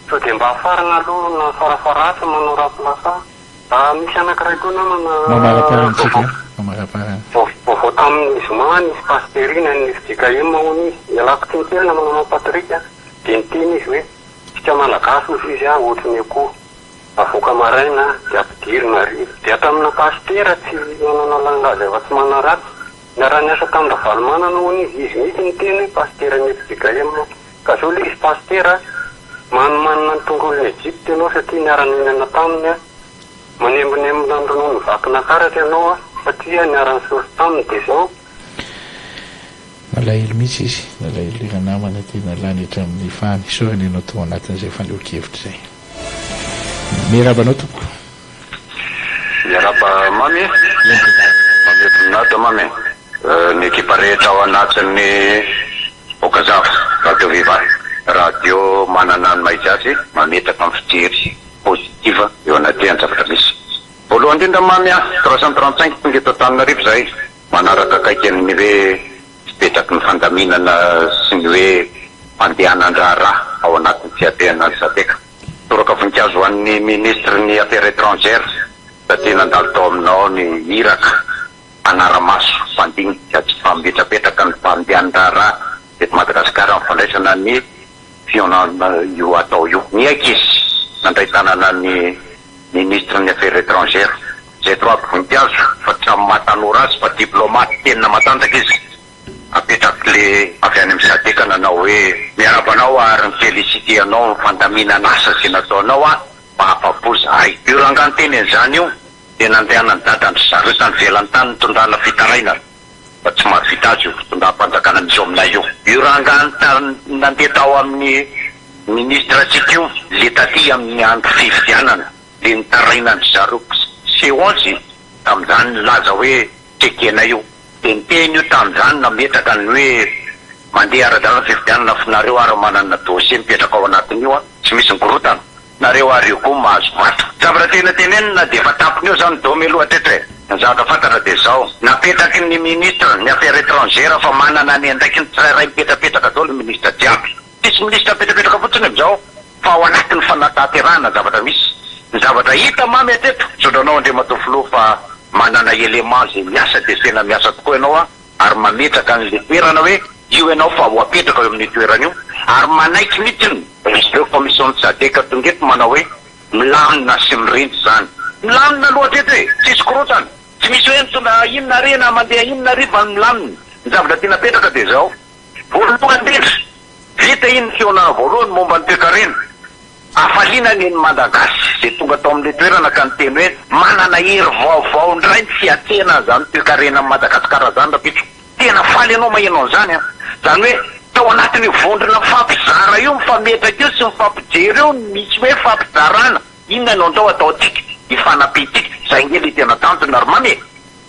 sao dia mba hafarana aloha na farafaharatsiny manao remplaçant. Raha misy anankiray koa namana Mamaraparana tsika an, mamaraparana. Vaovao tamin'ny zoma nisy pasiterina ny fjkm hono izy. Ialako tsiny kely namana Mamy Patrick a. Dia niteny izy hoe, tsika Malagasy hozy izy ohatry ny akoho, avoaka maraina dia ampidirina hariva. Dia tamina pasitera tsy manana langage afa-tsy manaratsy. Niara-niasa tamin-dRavalomanana hono izy, izy mihitsy niteny hoe pasiteran'ny fjkm. Ka zao ilay izy pasitera, manimanina ny tongolon'i Egypte ianao satria niara-nihinana taminy, manembonembona ny ronono vakinankaratra ianao satria niara-nisotro taminy dia zao. Nalahelo mihitsy izy, nalahelo ilay ranamana tena lany hatramin'ny fahany. Isaorana ianao tao anatin'izay fanehoan-kevitra izay. Miarahaba anao tompoko. Miarahaba Mamy e! Manome voninahitra Mamy e! Ny ekipa rehetra ao anatin'ny Okazava, Radio Viva, radio manana ny maha izy azy, mametraka ny fijery positive eo anatrehan'ny zavatra misy. Voalohany indrindra Mamy a, 335 tonga eto Antananarivo izahay. Manaraka akaiky ny hoe fipetraky ny fandaminana sy ny hoe fandehanan-draharaha ao anatin'ny fiatrehana ny Sadec. Toraka voninkazo ho an'ny minisitry ny Affaires étrangères satria nandalo tao aminao ny iraka mpanara-maso, mpandinika sy mpametrapetraka ny fandehan-draharaha eto Madagasikara amin'ny fandraisana ny fihaonana io atao io. Niaiky izy nandray tanana ny minisitry ny Affaires étrangères. Izay toako voninkazo fa tsy amin'ny maha tanora azy fa diplomate tena matanjaka izy. Apetrako le avy any amin'ny sadec nanao hoe miarahaba anao ary mi feliciter anao amin'ny fandaminana asa izay nataonao aho fa afa-po zahay. Io rangahy niteny an'izany io dia nandehanan'ny dadan-dry zareo tany ivelany tany nitondrana fitarainana fa tsy mahavita azy io fitondram-panjakana misy ao aminay io. Io rangahy nandeha tao amin'ny ministre antsika io le taty amin'ny andro fifidianana. Dia nitaraina-dry zareo C11 tamin'izany nilaza hoe tsy ekenay io. Dia niteny io tamin'izany nametraka ny hoe mandeha ara-dalana ny fifidianana fa nareo ary manana dossier mipetraka ao anatin'io an, tsy misy mikorotana, nareo ary io koa mahazo vato. Zavatra tena tenenina dia efa tampony eo izany Domy aloha hatreto e. Ny zavatra fantatra dia izao, napetraky ny ministre ny affaires étrangères fa manana ny andraikiny tsirairay mipetrapetraka daholo ny ministre jiaby. Tsisy ministre mipetrapetraka fotsiny amin'izao. Fa ao anatin'ny fanatanterahana ny zavatra misy, ny zavatra hita mamy hatreto, misaotra anao Andriamatoa Filoha fa. Manana élément izay miasa dia tena miasa tokoa ianao an, ary mametraka an'ilay toerana hoe io ianao fa ho apetraka eo amin'io toerana io, ary manaiky mihitsy ry zareo commission ny sadec tonga eto manao hoe milamina sy mirindra izany. Milamina aloha hatreto e! Tsisy korontana, tsy misy hoe mitondra inona ary na mandeha inona ary fa milamina. Ny zavatra tiana apetraka dia izao, voalohany indrindra, vita iny fihaonana voalohany momba ny toekarena, Hafaliana ny an'ny Malagasy izay tonga tao amin'ilay toerana ka niteny hoe manana hery vaovao indray ny fiatrehana an'izany toekarenan'i Madagasikara izany rahampitso. Tena faly ianao maheno an'izany an! Izany hoe tao anatin'io vondrona mifampizara io, mifametraka io sy mifampijery io no misy hoe fampizarana, inona no andao ataontsika, hifanampiantsika, izay ange ilay tena tanjona ry mamy e!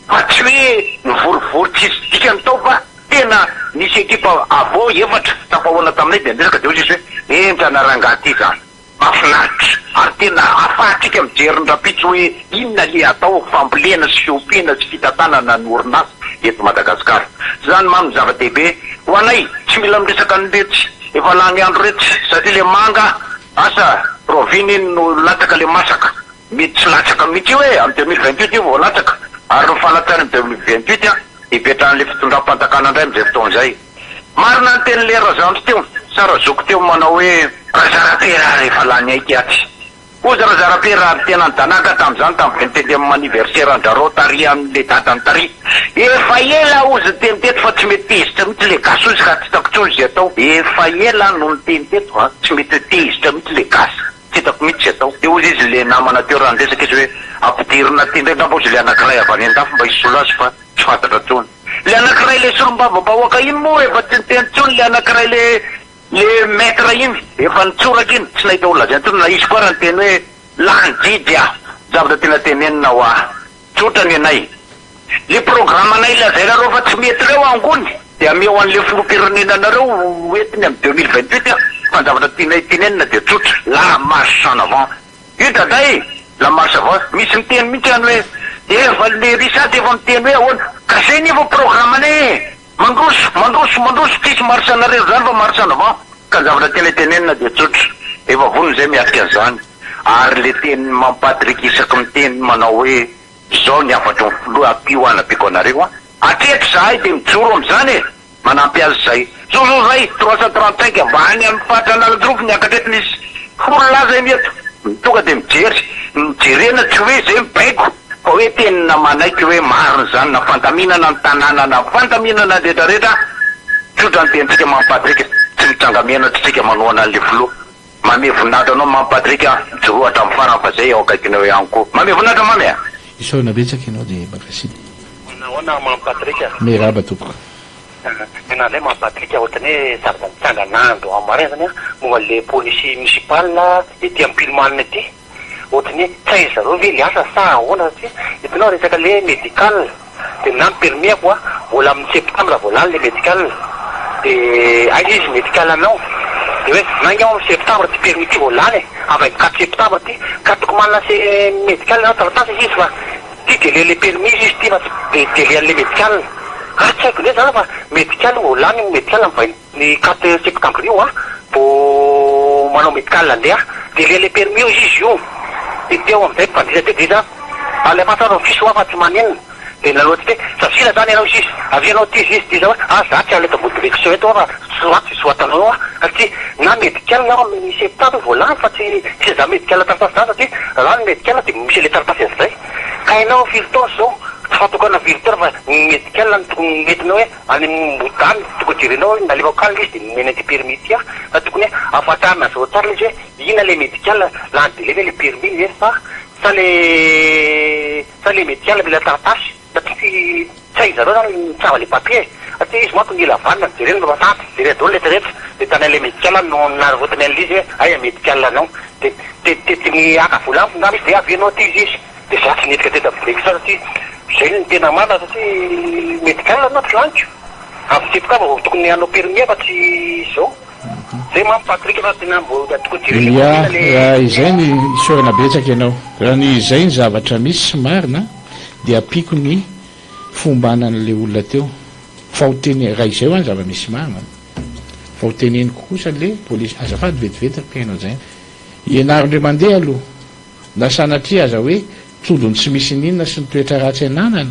Fa tsy hoe nivorivory tsisy dikany tao fa tena nisy ekipa avo efatra tafahoana taminay dia niresaka dia hoy izy hoe henjana rangahy ty zany, mahafinaritra ary tena afahantsika mijery ny rahampitso hoe inona le atao fambolena sy fiompiana sy fitantanana ny orinasa eto Madagasikara. Zany mamy ny zava-dehibe ho anay, tsy mila miresaka an'iretsy efa lany andro retsy satria le manga asa rahoviana iny no latsaka le masaka. Mety tsy latsaka mihitsy io e! Amin'ny 2028 io vao latsaka, ary ny fahalatsahany amin'ny 2028 an, hipetrahan'ilay fitondram-panjakana indray amin'izay fotoana izay. Marina ny tenin'ilay Razandry teo, sa Razoky teo manao hoe, Razarapera ary efa lany aiky atsy. Hozy Razarapera ary tena nidanàka tamin'izany tamin'ny vingt-et-unième anniversaire an-drarao tary amin'ilay dadany tary. Efa ela aho hozy niteny teto fa tsy mety tezitra mihitsy ilay gasy hozy ka tsy hitako intsony izay atao. Efa ela aho no niteny teto an, tsy mety ho tezitra mihitsy ilay gasy. Tsy hitako mihitsy izay atao. Dia hozy izy ilay namana teo raha niresaka izy hoe ampidirina aty indray angamba hozy ilay anankiray avy any an-dafy mba hisolo azy fa tsy fantatra intsony. Ilay anankiray ilay solombavambahoaka iny moa efa tsy niteny intsony ilay anankiray ilay ilay maître iny efa nitsoraka iny tsy nahita ho lazaina intsony na izy koa raha niteny hoe lany didy aho. Zavatra tiana tenenina hoa. Tsotra ny anay. Le programme-nay lazainareo fa tsy mety reo angony de ameo anle filoham-pirenenanareo ho entiny am 2028 an, fa ny zavatra tianay tenenina dia tsotra, la marche en avant io daday e, la marche avant, misy miteny mihitsy any hoe efa le Richard efa miteny hoe ahoana, ka zay nefa programme-nay e, mandroso, mandroso, mandroso, tsisy marche en arrière zany fa marche en avant, ka ny zavatra tianay tenenina dia tsotra, efa vonona zay miatrika an'izany, ary le tenin'i Mamy Patrick isaky miteny manao hoe Izao ny hafatry ny filoha ampio hanampiako anareo an! Hatreto izahay dia mijoro amin'izany e! Manampy azy izay. Zao zao zay, 335 avy any amin'ny faritra Analanjirofo niakatra eto misy folo lahy zay ny eto. Tonga dia mijery. Ny jerena tsy hoe izay mibaiko fa hoe tena manaiky hoe marina izany na fandaminana ny tanàna na fandaminana ny rehetra rehetra. Tsotra ny tenintsika Mamy Patrick, tsy mitsanga-menatra isika manohana an'ilay filoha. Mamy voninahitra anao Mamy Patrick a! Mijoroa hatramin'ny farany fa zay eo akaikinao ihany koa. Mamy voninahitra Mamy a! Isaorana betsaka ianao dia mankasitraka. Manahoana Mamy Patrick a! Miarahaba tompoko. Tena indray Mamy Patrick ohatran'ny hoe zavatra nitsangana andro maraina zany an, momba le police municipal ety Ampilimanina ety, ohatran'ny hoe tsy hain'ny zareo ve le asa sa ahoana satria hitanao resaka le médical. Dia na ny permis ako a mbola amin'ny septembre vao lany le medical de aiza izy medical anao de hoe nainga aho amin'ny septembre ty permis ty vao lany e amin'ny 24 septembre ty ka tokony manana se medical ianao taratasy izy fa ty délai le permis izy ty fa tsy délai an'le medical ah tsy haiko ndray zany fa medical vao lany ny medical amin'ny 24 septembre io a vao manao medical andeha délai le permis io izy io de teo amizay mpandritra teo de iza Alefaso ary ny fiche hoa fa tsy maninona. Dia naloha tsy hoe sasila zany ianao sisa, avia ianao ty izy ty zao hoe ah za tsy hanao eto ambony direction eto hoa fa soit tsy soatanao hoa satria na medical aho amin'ny septembre vao lany fa tsy tsy za medical taratasy zany satria raha ny medical dia misy an'ilay taratasy an'izay ka ianao firy taona izao tsy fatokana firy taona fa ny medical no tokony nentinao hoe any amin'ny mbodany tokony jerenao hoe nalefako any ilay izy dia nomena ity permis ity aho fa tokony hoe ahafantarina zao tsara ilay izy hoe inona ilay medical lany délai ve ilay permis ve sa Sa le sa le medical mila taratasy satria tsy tsy hain zareo zany mitsara le papier e! Satria izy manko mila vanona ny jerena refa tampy jerena daholo rehetra rehetra de hitanay le medical no nararotiny an'le izy hoe aiza medical anao de de de de ny haka vola amiko ngamba izy de avy enao aty izy izy de za tsy niditra teto amin'ny direction satria zay no tena marina satria medical no tsy laniko amin'ny septembre vao tokony hanao permis fa tsy zao. Zay manko Patrick fa tena mbola tokony jerena Ya, koa le raha izay ny isaorana betsaka ianao. Raha ny izay ny zavatra misy sy marina dia ampiako ny fombanan'ilay olona teo. Fa ho tene, raha izay hoa ny zava-misy marina an. Fa ho teneniko kosa le polisy, azafady vetivety ry mpihaino hajaina. Ianaro indray mandeha aloha, na sanatria aza hoe. Todiny tsy misy n'inona sy ny toetra ratsy ananany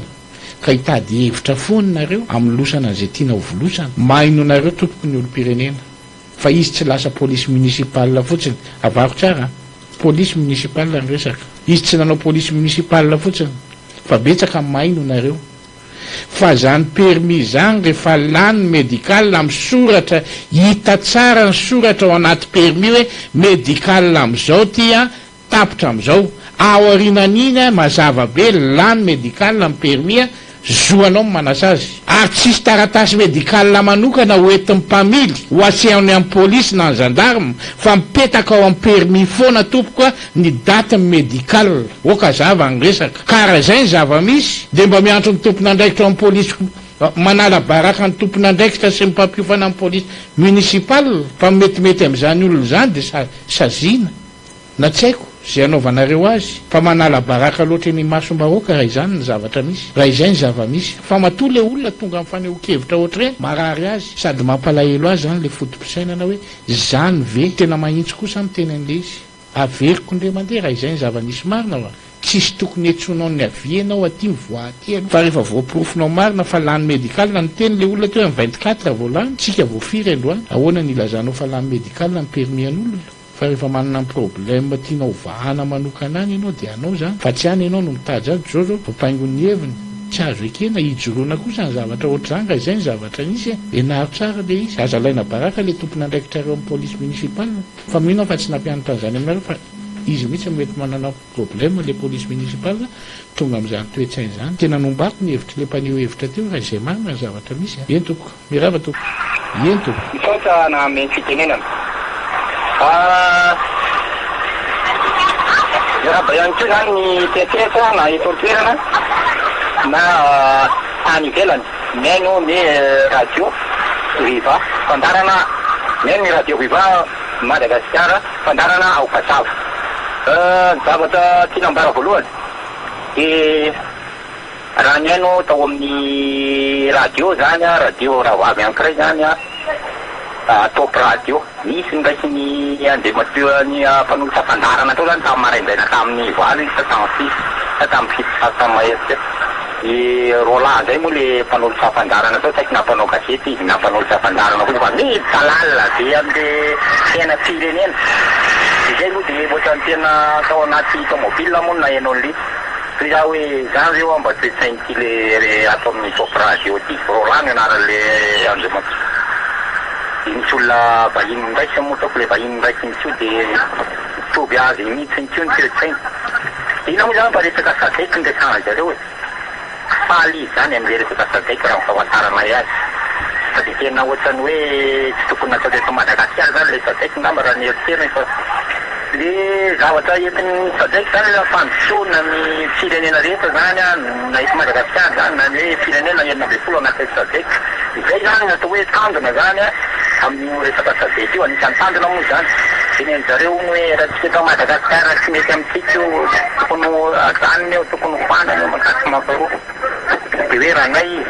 ka hitady hevitra foana nareo hamolosana an'izay tiana ho volosana. Mahay noho nareo tompoko ny olom-pirenena. Fa izy tsy lasa police municipale fotsiny. Avaro tsara an! Police municipale ny resaka. Izy tsy nanao police municipale fotsiny. Fa betsaka ny mahay noho nareo. Fa zany permis zany refa lany medical misoratra hita tsara ny soratra ao anaty permis hoe medical amizao ty an tapitra amizao aorinan'iny an mazava be lany medical ny permis an zo anao ny manasa azy ary tsisy taratasy medical manokana ho entin'ny mpamily ho asehony amin'ny polisy na ny gendarme fa mipetaka ao amin'ny permis foana tompoko a ny date ny medical ok hazava ny resaka ka raha izay ny zava-misy dia mba miantso ny tompon'andraikitra ao amin'ny polisy manala baraka ny tompon'andraikitra sy ny mpampiofana ny polisy municipal fa metimety amin'izany olona izany dia saziana na tsy haiko izay anaovanareo azy fa manala baraka loatra eny imasom-bahoaka raha izany ny zavatra misy raha izay ny zava-misy fa matoa le olona tonga amin'ny fanehoan-kevitra ohatr'ireny marary azy sady mampalahelo azy izany le foto-pisainana hoe izany ve tena mahintsy kosa miteny an'le izy averiko indray mandeha raha izay ny zava-nisy marina fa tsisy tokony hetsoinao ny havia ianao aty mivoaha aty aloha fa rehefa voaporofonao marina fa lany medical niteny le olona teo hoe am 24 vao lany tsika vao firy androany ahoana ny ilazanao fa lany medical ny permis an'olona fa rehefa manana ny problème tianao vahana manokana any ianao dia anao zany fa tsy any ianao no mitady azy zao zao voapaingon'ny heviny tsy azo ekena hijoroana kosa ny zavatra ohatr'izany ka izay ny zavatra nisy e ianaro tsara le izy aza alaina baraka le tompon'andraikitrareo amin'ny police municipale fa mino aho fa tsy nampianatra an'izany aminareo fa izy mihitsy no mety manana problème le police municipale tonga amin'izany toe-tsaina izany tena nombako ny hevitry le mpaneho hevitra teo raha izay marina ny zavatra misy a eny tompoko mirava tompoko eny tompoko. Misaotra nanome ny fitenenana. Ah, miarahaba ihany koa izany ny mpiantsehatra na eto an-toerana na any ivelany mihaino ny radio Viva fandaharana mihaino ny radio Viva Madagasikara fandaharana ao Kasava. Ny zavatra tiana ambara voalohany dia raha nihaino tao amin'ny radio izany aho, radio rahavavy anankiray izany aho, Top radio, nisy niraisin'ny Andriamatoa ny mpanolotra fandaharana tao izany tamin'ny maraindraina tamin'ny valo izy sa tamin'ny firy sa tamin'ny fito sasany mahery teo. I Roland indray moa le mpanolotra fandaharana tao, tsy haiko na mpanao gazety izy na mpanolotra fandaharana fotsiny fa miditra lalina be amin'le fiainam-pirenena. Izay aloha dia ohatran'ny tena tao anaty tomobile moa no naheno an'ilay izy. Toy za hoe zany ve hoa mba toe-tsain'ity le ato amin'ny top radio ty? Roland ny anaran'le andriamatoa. De nisy olona vahiny niraisina moa ataoko le vahiny niraisiny koa de mitovy azy mihitsiny koa ny toe-tsainy. Inona moa zany fa resaka sadec no resahan zareo e. Faly izy zany amle resaka sadec raha ny fahafantaranay azy. Fa de tena ohatrany hoe tsy tokony natao teto Madagasikara zany le sadec ngamba raha ny eritreriny fa le zavatra entin'ny sadec zany le fampandrosoana ny firenena rehetra zany an, na eto Madagasikara zany na ny hoe firenena 16 anatin'ny sadec. Izay zany no atao hoe tanjona zany an amin'io resaka sadec io, anisan'ny tanjona moa izany. Tenenin-dry zareo hono hoe raha tsika eto Madagasikara tsy mety amintsika io, tokony ho ajanona io, tokony ho foanana io mankatso mamparoa. Dia hoe ranay izy.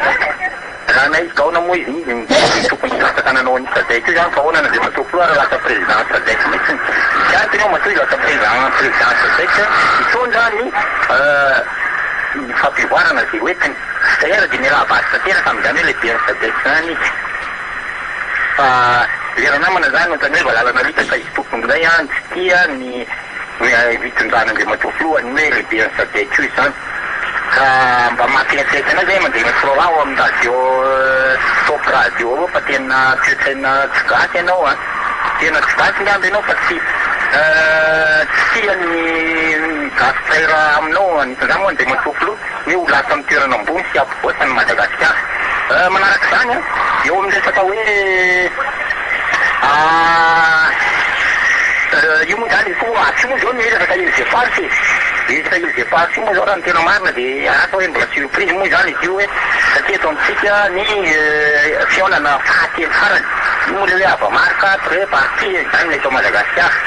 Raha nahisy gaona moa izy izy no tokony hilatsaka nanao an'io sadec io zany fa ahoana Andriamatoa Filoha raha lasa président sadec mihitsiny? Tsy antony io matoa izy lasa président président sadec hitondra ny ny fampivoarana izay ho entiny. D'ailleurs dia miarahaba azy tanteraka amin'izany hoe lehiben'ny sadec izany izy. Fa le ranamana zany ohatran'ny hoe valalan'alika ka izy tompony indray an tsy tia ny Ny fitondran'Andriamatoa Filoha ny hoe lehiben'ny Sadec io izany. Ka mba mampieritreritra anay zay mandeha micro ao amin'ny radio Top radio ao fa tena toe-tsaina tsy gasy ianao an. Tena tsy gasy ngamba ianao fa tsy tsy tia ny gasy mpiray rà aminao anisan'izany moa Andriamatoa Filoha hoe ho lasa amin'ny toerana ambony sy hampivoatra an'i Madagasikara. Manaraka izany an, eo amin'ny resaka hoe io moa izany koa aty moa izao ny resaka îles éparses e. Resaka îles éparses io moa izao raha ny tena marina dia asa hoe mbola surprise moa izany izy io hoe satria eto amintsika ny fihaonana fahatelo farany io moa ilay hoe Ava-marc très parti izany ny eto Madagasikara.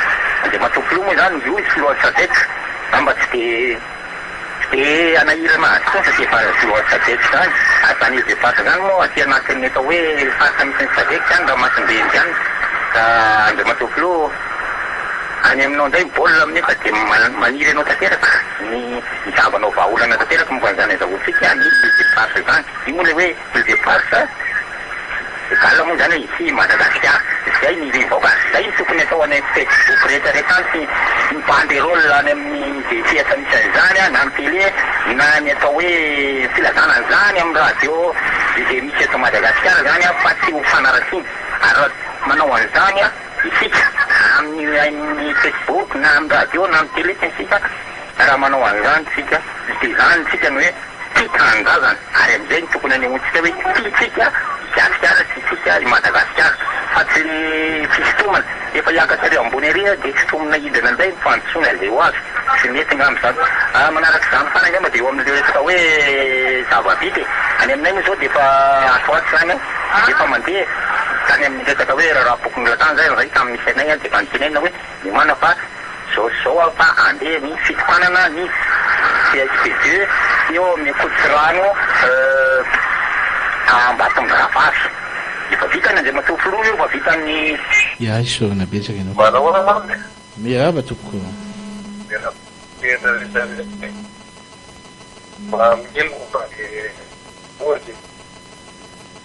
Andriamatoa Filoha moa izany io izy filohan'ny Sadec angamba tsy dia Dia hanahirana azy koa satria efa filohan'ny Sadec izany, ary izany île de Pâques izany moa aty anatin'ny atao hoe faritra misy ny Sadec izany ranomasimbe Indiana, ka Andriamatoa Filoha. Any aminao indray ny baolina amin'io fa dia maniry anao tanteraka ny hitavanao vahaolana tanteraka momba an'izany azahoantsika ny île éparse izany. Io moa ilay hoe île éparse égal moa izany hoe ity i Madagasikara. Izay ny irim-bahoaka ary izay no tokony atao any amin'ny Facebook rehetra rehetra any sy ny banderole any amin'ny izay sehatra misy an'izany na ny télé na ny atao hoe filazana an'izany amin'ny radio izay misy eto Madagasikara izany fa tsy ho fanaratsiana ary raha manao an'izany Isika, amin'ny amin'ny Facebook na amin'ny radio na amin'ny télé sy ny sisa, raha manao an'izany isika dia izany isika no hoe tia tanindrazana ary amin'izay no tokony hanehoantsika hoe tiantsika i Gasikara, tiantsika i Madagasikara fa tsy le fisintomana efa hiakatra ary ambony ary dia sintomina hidina indray ny fandrosoana izay ho avy, tsy mety angamba izany. Manaraka izany farany angamba dia eo amin'ilay resaka hoe zava-bita e, any aminay moa izao dia efa ato ho ato izany an, efa mandeha e. Tany amin'ny resaka hoe raharaham-pokonolona tany izay ry tamin'ny misy anay dia efa notenenina hoe miomàna fa izao sy izao aho fa handeha ny fitokanana ny CSP deux eo amin'ny Ankotsirano Ambatomirahavavy. Efa vitan'ny Andriamatoa Filoha io, efa vitan'ny. Ya, isaorana betsaka ianao. Manahoana mamy e? Miarahaba tompoko. Miarahaba rehetra rehetra rehetra e. Mba mihelina fa dia ohatra e.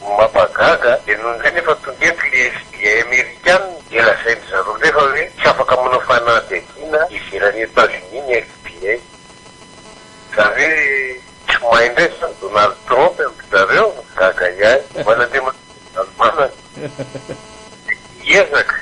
Mampahagaga, dia nony indray nefa tonga eto le FBI amerikana dia lazain-dry zareo indray fa hoe tsy afaka manao fanadihadiana ivelan'i Etats-Unis ny FBI. Izany hoe tsy mahay indray izany Donald Trump amin-dry zareo? Gaga ihany. Manandriamanitra Ravalomanana dia hiezaka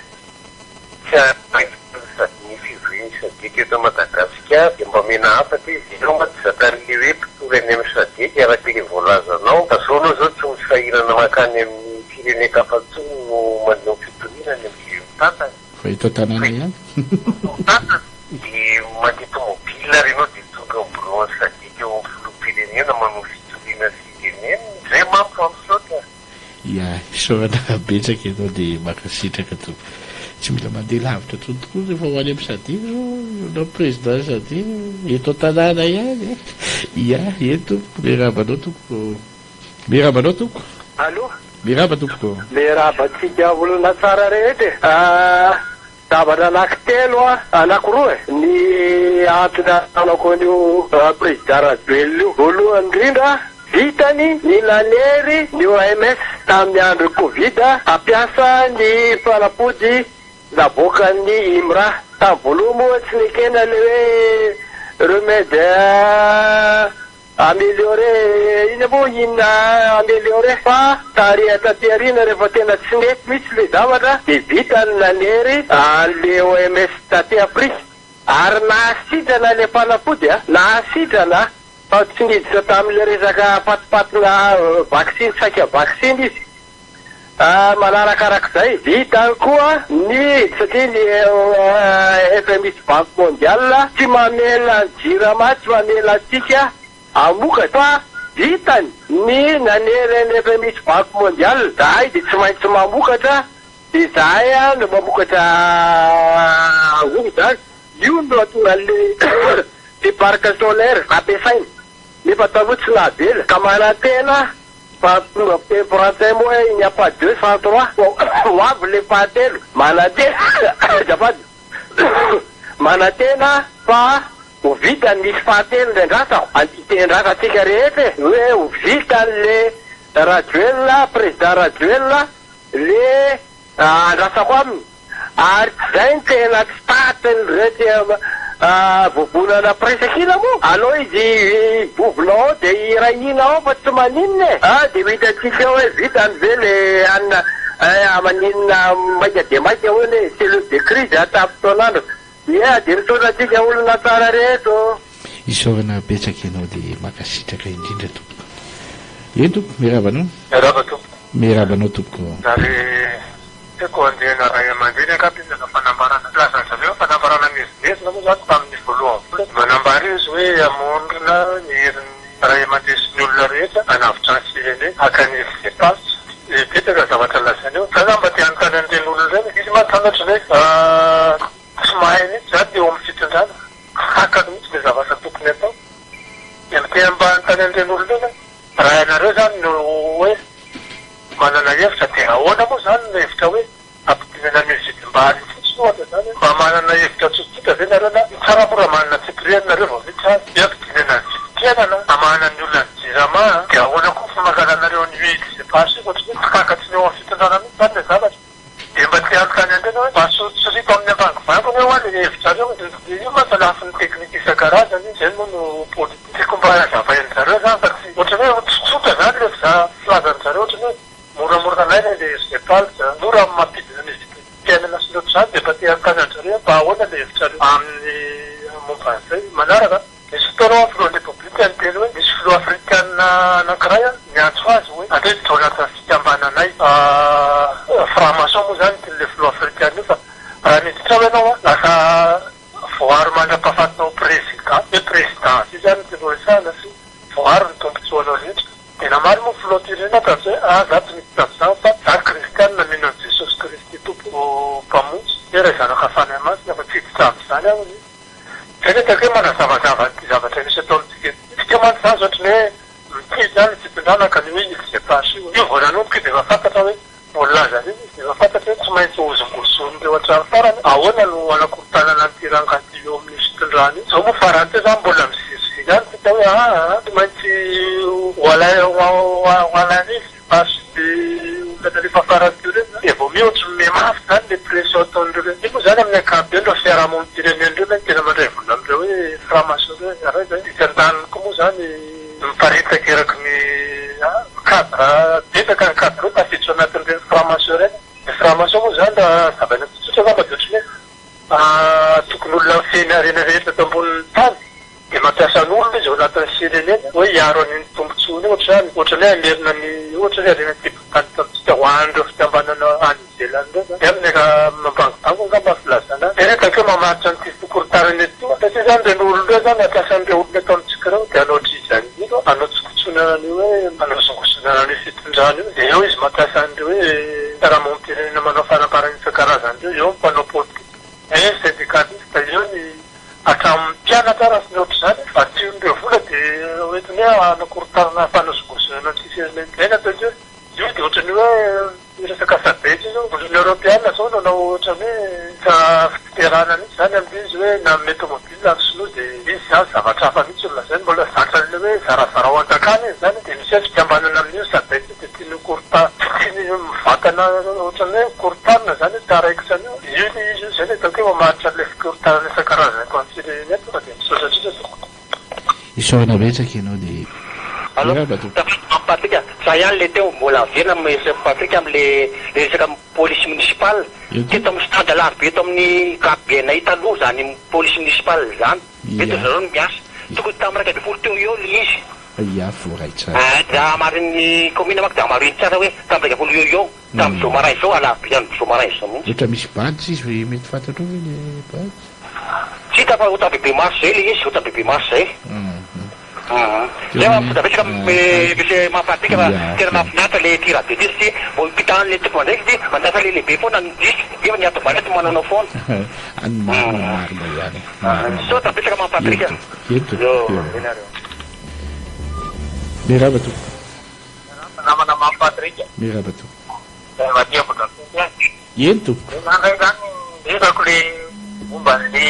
Tsy hahita ny fivorian'ny Sadc eto Madagasikara dia mba omena hafatra izy, ianao mantsy zakan'le hoe mpitory any amin'ny Sadc araka le voalazanao, fa zao anao zao tsy misahirana mankany amin'ny firenen-kafa intsony no maneho fitoriana any amin'izay mitantana. Fa eto an-tanàna ihany. Eto mitantana dia mandeha tomobile ary ianao dia tonga eo amin'ny biraon'ny Sadc eo amin'ny filoham-pirenena manao fitoriana sy tenenina, zay manko fa misaotra. Ya, isaorana betsaka ianao dia mankasitraka tompoko. Tsy mila mandeha lavitra intsony tokoa rehefa ho any amin'ny Sadc izao ianao président Sadc eto an-tanàna ihany e. Ya, eny tompoko, miarahaba anao tompoko. Miarahaba anao tompoko. Allô. Miarahaba tompoko. Miarahaba antsika olona tsara rehetra e. Zavatra anaky telo an, anaky roa e, ny antony ananako an'io Président Rajoelina io. Voalohany indrindra, vitany ny nanery ny OMS tamin'ny andron'ny Covid hampiasa ny fanafody navoakan'ny IMRA. Tamin'ny voalohany moa tsy nekena ilay hoe remède Améliorer, inona moa inona améliorer fa tary taty aoriana rehefa tena tsy nety mihitsy le zavatra de vita ny nanery anle OMS taty Afrika ary nahasitrana le fanafody a, nahasitrana fa tsy niditra tamin'le resaka fatipatina vaksiny saika vaksiny izy. Manarakarak'izay, vitany koa ny satria ny FMI sy Banque Mondiale tsy mamela ny Jirama, tsy mamela antsika hamokatra fa vitany ny nanery an'ny FMI sy Banque Mondiale, zahay dia tsy maintsy mamokatra dia zahay no mamokatra angovo izany, io no nahatonga an'ilay parc solaire ampiasaina nefa taloha tsy nahavela ka manantena Fa tonga fiteny frantsay moa hoe il n'y a pas deux sans trois, ho avy le fahatelo, manantena azafady, manantena fa ho vita ny misy fahatelo ny andrasako, andrasantsika rehetra e, hoe ho vitan'le Rajoelina, président Rajoelina le andrasako aminy. Ary tsy zay no tena tsy tatin'ireto vovonana mpiray moa. Aleo izy hivovona ao dia hiray hina ao fa tsy maninona e! Ah dia ho hitantsika eo hoe vitany ve le anona eh maninona maika dia maika hono e! Cellule de crise hatapitaon'andro. Ie dia misaotra antsika olona tsara rehetra ô! Isaorana betsaka ianao dia mankasitraka indrindra tompoko. Eny tompoko, miarahaba anao. Miarahaba tompoko. Miarahaba anao tompoko. Ary Tiako andiana ray aman-dreny angamba izy nanao fanambarana. Filazan-dry zareo fanambarana miezinezina moa izany tamin'ny voalohan'ny volana. Manambara izy hoe hamorona ny herin'ny ray aman-dreny sy ny olona rehetra hanavotra ny firenena, haka ny hevim-paritra. Betsaka ny zavatra lazainy eo. Za zany mba te hanontany an'ireny olona ireny. Izy mantsy zany ohatran'ny hoe tsy mahay mihitsy izany eo amin'ny fitondrana. Tsy takany mihitsy ilay zavatra tokony hatao. Dia te mba hanontany an'ireny olona ireny aho. Raha ianareo izany no hoe manana hevitra dia ahoana moa izany no hevitra hoe ampidinana an'io vidim-bary io fotsiny ohatra izany? Mba manana hevitra tsotra. ve nareo na ny tsara moa raha manana tsipiriany nareo vao vita azy hoe ampidinana ny vidim-piainana hamahana ny olan'ny jirama a! Dia ahoana koa ny famangalanareo an'io îles éparses io ohatran'ny hoe tsy takatry ny eo amin'ny fitondrana mihitsy izany ilay zavatra. Dia mba te hanontany an'ireny hoe mba soritsorito amin'ny ambangovangony hoe ilay hevitrareo e! Dia io mantsy lafiny teknika isan-karazany io, izay moa no politika. Tiako mba hazavain-dry zareo izany fa tsy ohatran'ny hoe tsotsotra izany ilay filazan-dry zareo ohatran'ny hoe moramora alaina ilay îles éparses, mora mampidina ny vidim-piainana sy ny ohatr'izany dia mba te hanontany an-dry zareo hoe mba ahoana ilay hevitrareo amin'ny momba an'izay manaraka. Nisy fotoana ho'a filohan'ny Repoblika niteny hoe misy filoha afrikana anankiray niantso azy hoe andeha hiditra ao anatin'ny fikambananay. Franc maçon moa izany tian'ilay filoha afrikana io fa raha niditra ao ianao lasa voaaro mandra-pahafatinao ho prezida, hoe président io izany no tiany horesahana sy voaaro ny tombontsoanao rehetra. Dia namaly moa ny filoham-pirenena tamin'izay hoe ah za tsy miditra amin'izany fa za kristianina mino an'i Jesosy Kristy Tompo Mpamonjy, hoe Ray Zanaka Fanahy Masina fa tsy hiditra amin'izany aho hozy izy. Zay ny ataoko hoe manazavazava an'ity zavatra misy eto amintsika ity. Tsika mantsy zany ohatry ny hoe mitia izany ny fitondrana ka ny hoe îles éparses io. Io vao nanomboka io dia efa fantatra hoe vao nilaza an'iny izy dia efa fantatra hoe tsy maintsy hozongozonina eo hatramin'ny farany. Ahoana no hanakorontanana an'ity rangahy ity eo amin'io fitondrana io. Zao moa farany teo zany mbola miziriziry ihany tsika hoe aa tsy maintsy ho alaina îles Éparses be olona nalefa farany teo ireny zany dia vao miha ohatry ny mihamafy zany le pression ataon'ireo hoe io moa zany amin'ny ankapobeny ireo fiarahamonim-pirenena ireo no tena mandray vola amin'ireo hoe franc-maçon ireo e, ary zay etsy andaniny koa moa zany miparitaka eraky ny cadre betsaka ny cadre ireo tafiditra ao anatin'ireny franc-maçon ireny, ny franc-maçon moa zany raha hazavaina tsotsotra angamba dia ohatry ny hoe tokony olona mifehy ny harena rehetra eto ambonin'ny tany. Dia mampiasa ny olona izy ao anatin'ny firenena hoe hiaro an'iny tombotsoany iny ohatr'izany, ohatran'ny hoe hamerina ny ohatra hoe harena an-kibon'ny tany eto amintsika ho an'ireo fikambanana any ivelany ireo izany. Dia amin'ny mambangobango angamba ny filazana azy. Dia ny hitako hoe mamaritra an'ity fikorontanana ity satria izany ireny olona ireo izany hampiasa an'ireo olona eto amintsika ireo dia hanao drizan'ilo, hanao tsikotsonana an'io hoe hanozongozonana an'io fitondrana io. Dia eo izy mampiasa an'ireo hoe fiarahamonim-pirenena manao fanambarana isan-karazany ireo, eo ny mpanao politika, eo ny syndicaliste, eo ny Hatramin'ny mpianatra ara sy ny ohatr'izany, vatsian'ireo vola dia hoentiny hoe hanakorontanana fanozongozonana an'ity firenena ity. Izay no ataoko hoe io dia ohatran'ny hoe resaka sadec io, vondrona eoropeana izao nanao ohatran'ny hoe fitsiterana mihitsy izany amin'ilay izy hoe nanome tomobile ny sinoa dia izy izany zavatra hafa mihitsy no lazainy, mbola zatra an'ilay hoe zarazarao hanjakana izy izany dia misy hoe fikambanana amin'io sadec io dia tiany ho korota- tsy tiany mivantana ohatran'ny hoe korontanina izany hoe tsy haraikitra an'io. Io ilay izy io, izay no ataoko hoe mamaritra an'ilay fikorontanana isan-karazany eto amin'ny firenena eto fa dia misaotra indrindra tompoko. Isaorana betsaka ianao dia Allo, miarahaba tompoko. Tafiditra Mamy Patrick a, za ihany le teo, mbola averina am resaka Patrick am le resaka police municipale, Eo teto am stade alarobia eto amin'ny cabinet taloha zany police municipale zany, eto Ia. zareo no miasa, tokony tam 11 teo eo le izy. Ia, voaray tsara. Aa de hamarin'ny commune manko de hamarino tsara hoe tam 11 eo eo. Tamin'ny zoma maraina izao, alarobia andro zoma maraina izao mihitsy. Ohatra misy badge izy ve mety fantatrao ve le badge? Tsy hita fa ohatran'ny bebe maso izay ilay izy, ohatran'ny bebe maso izay. Zay fa misaotra betsaka monsieur Mahafatika fa tena mahafinaritra ilay ity radio ity satria vao mipitahan'ilay tompon'andraikitra ity manjaka ilay lehibe foana ny diso nefa ny ato ambany ato manaonao foana. Any marina marina ihany e. Marina. Misaotra betsaka Mahapatrika. Eny tompoko. Eny tompoko. Miarahaba tompoko. Miarahaba namana Mamy Patrick a. Miarahaba tompoko. Zay mba tia Ambohidrapeto ihany. Eny tompoko. Ny anah ndray zany resako le momba anle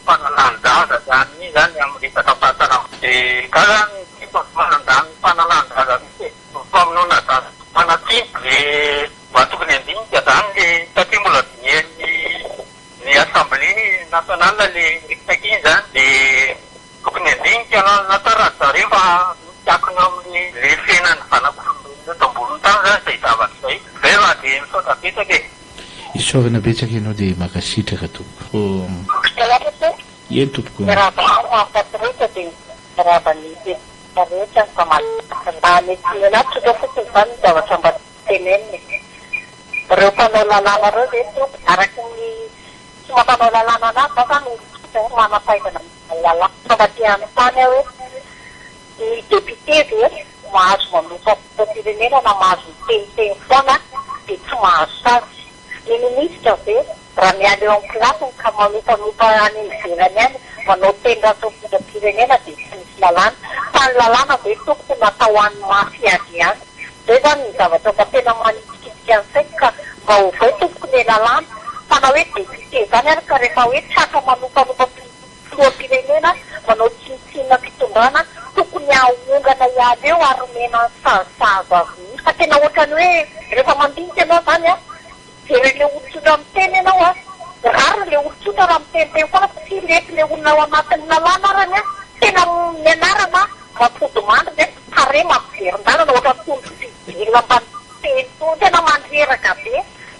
fanalan-jaza zany iny zany amin'ny resaka fahasalamana. De za zany tsy mba manandany fanalan-jaza mihitsy e. Ny famonoana zaza tsy manan-tsiny. De mba tokony handinika zany le satria mbola dinihan'ny ny assemblée nationale le resaka iny zany de Tokony handinika lalina tsara ry zareo fa misy akony amin'ny le fiainan'ny zanak'olombelona eto ambonin'ny tany zany izay zavatra izay. Zay fa dia misaotra betsaka e. Isaorana betsaka ianao dia mankasitraka tompoko. Salama tompoko. Eny tompoko. Miarahaba anao Mahafaty rehetra dia miarahaba ny mpianatra rehetra ny mpamaky. Mba mety ny ahy tsotra fotsiny izany ny zavatra mba tenenina e. Ireo mpanao lalàna ireo ve tompoko araka ny tsy mampanao lalàna anazy za zany olon-tsotra tsy manam-pahaizana momba ny lalàna fa mba te hanontany aho hoe ny député ve mahazo manompa filoham-pirenena na mahazo miteniteny foana dia tsy mahazo sazy? Ny minisitra ve raha miala eo amin'ny place-ny ka manompanompa any ivelany any manao teny ratsy amin'ny filoham-pirenena dia tsy misy lalàna? Fa ny lalàna ve tompoko natao ho an'ny mafy ady ihany? Zay zany ny zavatra mba tena manitikitika ny saiko ka mba ovay tompoko le lalàna fa na hoe député. député zany ary ka rehefa hoe tratra manompanompa filoham-pirenena, manao tsinontsinona fitondrana, tokony ahongana hiala eo ary omena ny sazy sahaza azy mihitsy. Fa tena ohatrany hoe rehefa mandinika ianao zany an, mijery an'ilay olon-tsotra miteny ianao an, rariny ilay olon-tsotra raha miteniteny foana fa tsy lety ilay olona ao anatin'ny lalàna arany an, tena ny anarana mampodimandry nefa tarehy mampiverin-dalana ohatran'ny tondro fidirina mba miteny itony, tena mandreraka be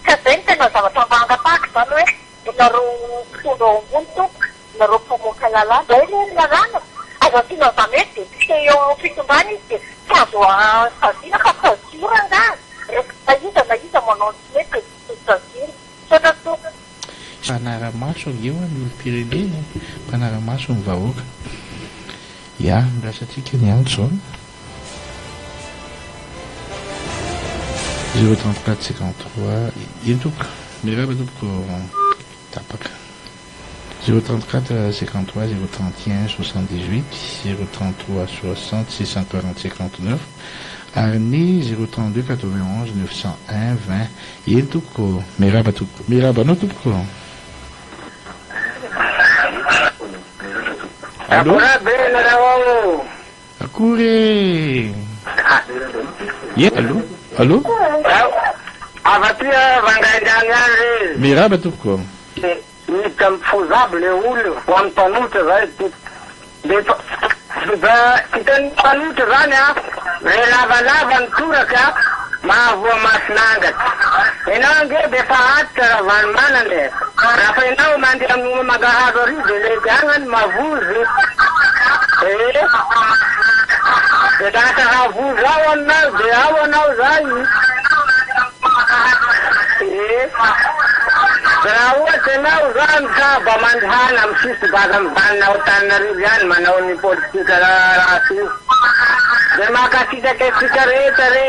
ka zay no tena zavatra mba angatahako zany hoe Nareo mpitondra ao ambony tompoko, nareo mpamoaka lalàna. Zay ve ny lalàna? Aza asiana an'izany hoe député eo amin'ny fitondrana izy dia tsy azo saziana fa sazio rangaha! Rehefa na iza na iza manao ny tsy mety dia tsy saziana. Misaotra tompoko. Mpanara-maso ange hoa ny olom-pirenena e! Mpanara-maso ny vahoaka. Ya, andrasantsika ny antso an! Zéro 34 53 Eny tompoko, miarahaba tompoko tapaka. Zéro 34 53 zéro 31 78 zéro 33 60 640 59 ary ny zéro 32 91 901 20 Eny tompoko, miarahaba tompoko. Miarahaba anao tompoko. Allô? Akory aby e nareo ao. Akory e! Ie, allo? Allo? Avy aty Vangaindrano ihany re. Miraba tompoko. Miditra am foza aby le olo ho am mpanohitra zay ty de hitany mpanohitra zany a le lavalava ny toraka mahavoa mason'angatra enao ange de efa antitra Ravalomanana e raha fa enao mandeha amin'io mangahazo ary de lety agny mavozo ee de lasa havozo ao anao de ao anao zay ee de raha ohatry enao zany ka mba mandehana amy sisy mba mijanona ao Antananarivo ihany manao ny politika ratsy io de mankasitraka antsika rehetra re.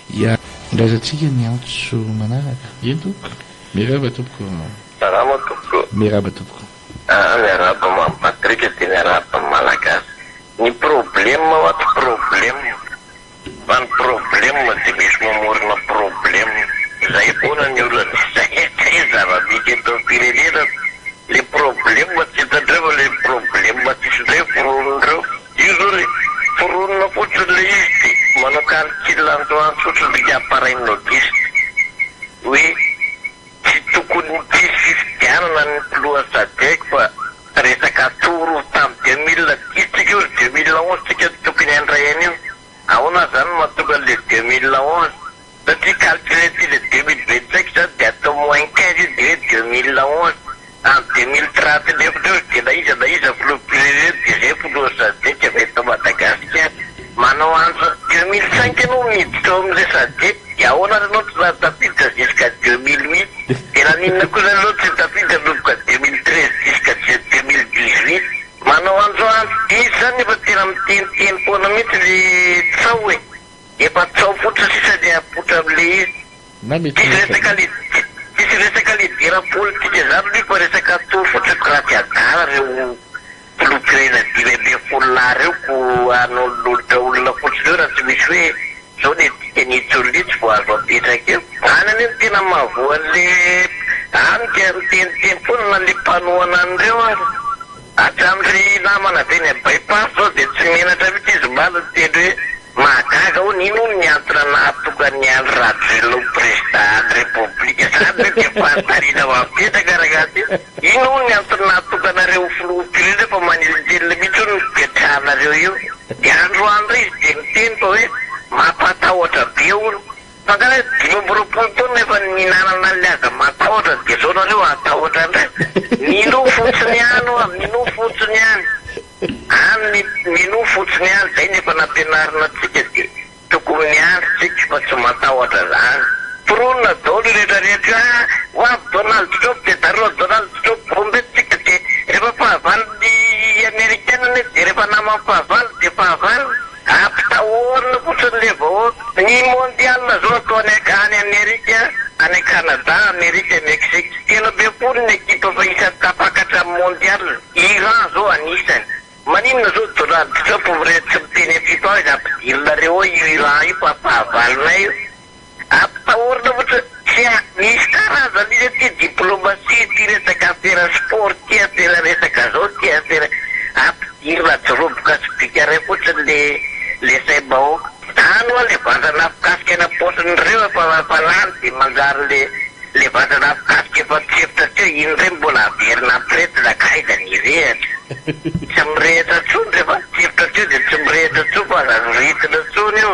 Ya, andraisantsika ny antso manaraka. Eny tompoko. Miarahaba tompoko. Salama tompoko. Miarahaba tompoko. Aa miarahaba Mamy Patrick dia miarahaba ny Malagasy. Ny problème hoa tsy problème fa ny problème dia misy mamorona problème. Zay foana ny olana. Zay zay zava-misy eto amin'ny firenena. Le problème tsy hitandreo fa le problème tsisy indray foronindreo. Io zao le foronina fotsiny le izy dia manao calcul antoandro fotsiny ry appareil nodiste hoe Tsy tokony hisy fifidianana ny filoha sadec fa resaka tour tam 2010 tsika io ry 2011 tsika no tokony handray an'io ahoana zany no mahatonga an'le 2011 satria calculer ty le 2025 zany de atao moins 15 io de hoe 2011 en 2030 lefitra eo de na iza na iza filoham-pirenena de zay filoha sadec avy eto Madagasikara manao antso 2005 ianao miditra ao amle sadec Dia ahoana ary ianao tsy nahatafiditra jusqu'à 2008? Dia naninona koa izany ianao tsy nitafiditra nanomboka 2013 jusqu'à 2018? Manao antsoantso diso izany nefa tena miteniteny foana mihitsy le tsao e! Efa tsao fotsiny sisa le apoitra amle izy. Na mety Tsisy resaka le tsisy resaka leader politika izany aloha io fa resaka toa fotsiny raha tsy adala reo filoham-pirenena 15 lahy reo ko hanolonolotra olona fotsiny eo raha tsy misy hoe Zao le dikany etsy olona etsy vao azo apetraka eo. Any anie no tena mahavoa an'le amika miteniteny foana na le mpanohana an'ireo ary. Hatramin'ry namana avy eny by pass zao dia tsy menatra mihitsy izy omaly niteny hoe mahagaga hono ino hono ny antony nahatonga an'i Andry Rajoelina ho prezida ny repoblika. Zany ve dia fanontaniana mapetraka rangahy ty? Ino hono ny antony nahatonga anareo ho filoham-pirenena fa manelingelina mihitsy hono ny fipetrahanareo eo. Dia androany indray izy dia niteny fa hoe mampatahotra be hono. Fa angaha hoe 25 taona efa nihinanana an'ilay aza matahotra dia izao nareo hatahotra indray? Minoa fotsiny ihany hoa, minoa fotsiny ihany. Any minoa fotsiny ihany, izay no efa nampianarina antsika dia Tokony miandry tsika fa tsy matahotra zany. Foronina daholo io rehetra rehetra io ah! Ho avy Donald Trump dia daroha Donald Trump bomba eto tsika dia rehefa fahavalon'ny amerikana anie dia rehefa naman'ny fahavalo dia fahavalo. Ampitahorina fotsiny le vahoaka. Ny mondial zao atao any any Amerika, any Canada, Amerika, Mexique. 13 ny ekipa fa isan'ny tafakatra amin'ny mondial. Iran zao anisany. Maninona zao Donald Trump mire tsy miteny am fifa hoe ampidirinareo ao io Iran io fa fahavalonay io. Ampitahorina fotsiny. Tsia, misy karazany izy aty diplomatie ity resaka afera sport ity afera resaka zao ity afera ampidirina joroboka sy bika ray fotsiny le le saim-bahoaka. Zany hoa le vazana afokasika any am-paosin'ireo efa efa lany de manjary le le vazana afokasika efa tsefotra teo iny ndray mbola averina ampiretina ka aiza ny hirehatra. Tsy mirehitra tsony rehefa tsefotra teo de tsy mirehitra tsony fa aza zoritina tsony io.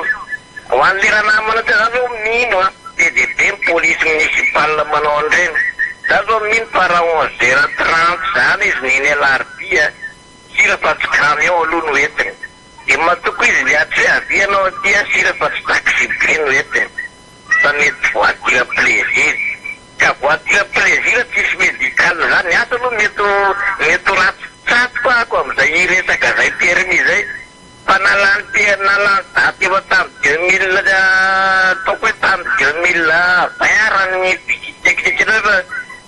Ho an'le ranamana teo za zao mino a, be dia be ny police municipal manao an'ireny, za zao mino fa raha 11 heures 30 zany izy ny eny Alarobia sira fa tsy camion aloha no entiny, de matoa izy miantso hoe avia ianao aty a sira fa tsy taxi be no entiny fa mety voiture plaisir, ka voiture plaisir tsisy medical zany, asa aloha mety ho mety ho ratsy tsatsiko ako amizay resaka zay permis zay. Fa na lany pe na lany daty efa tam 2000 ataoko hoe tam 2020 raha ny visite technique indray fa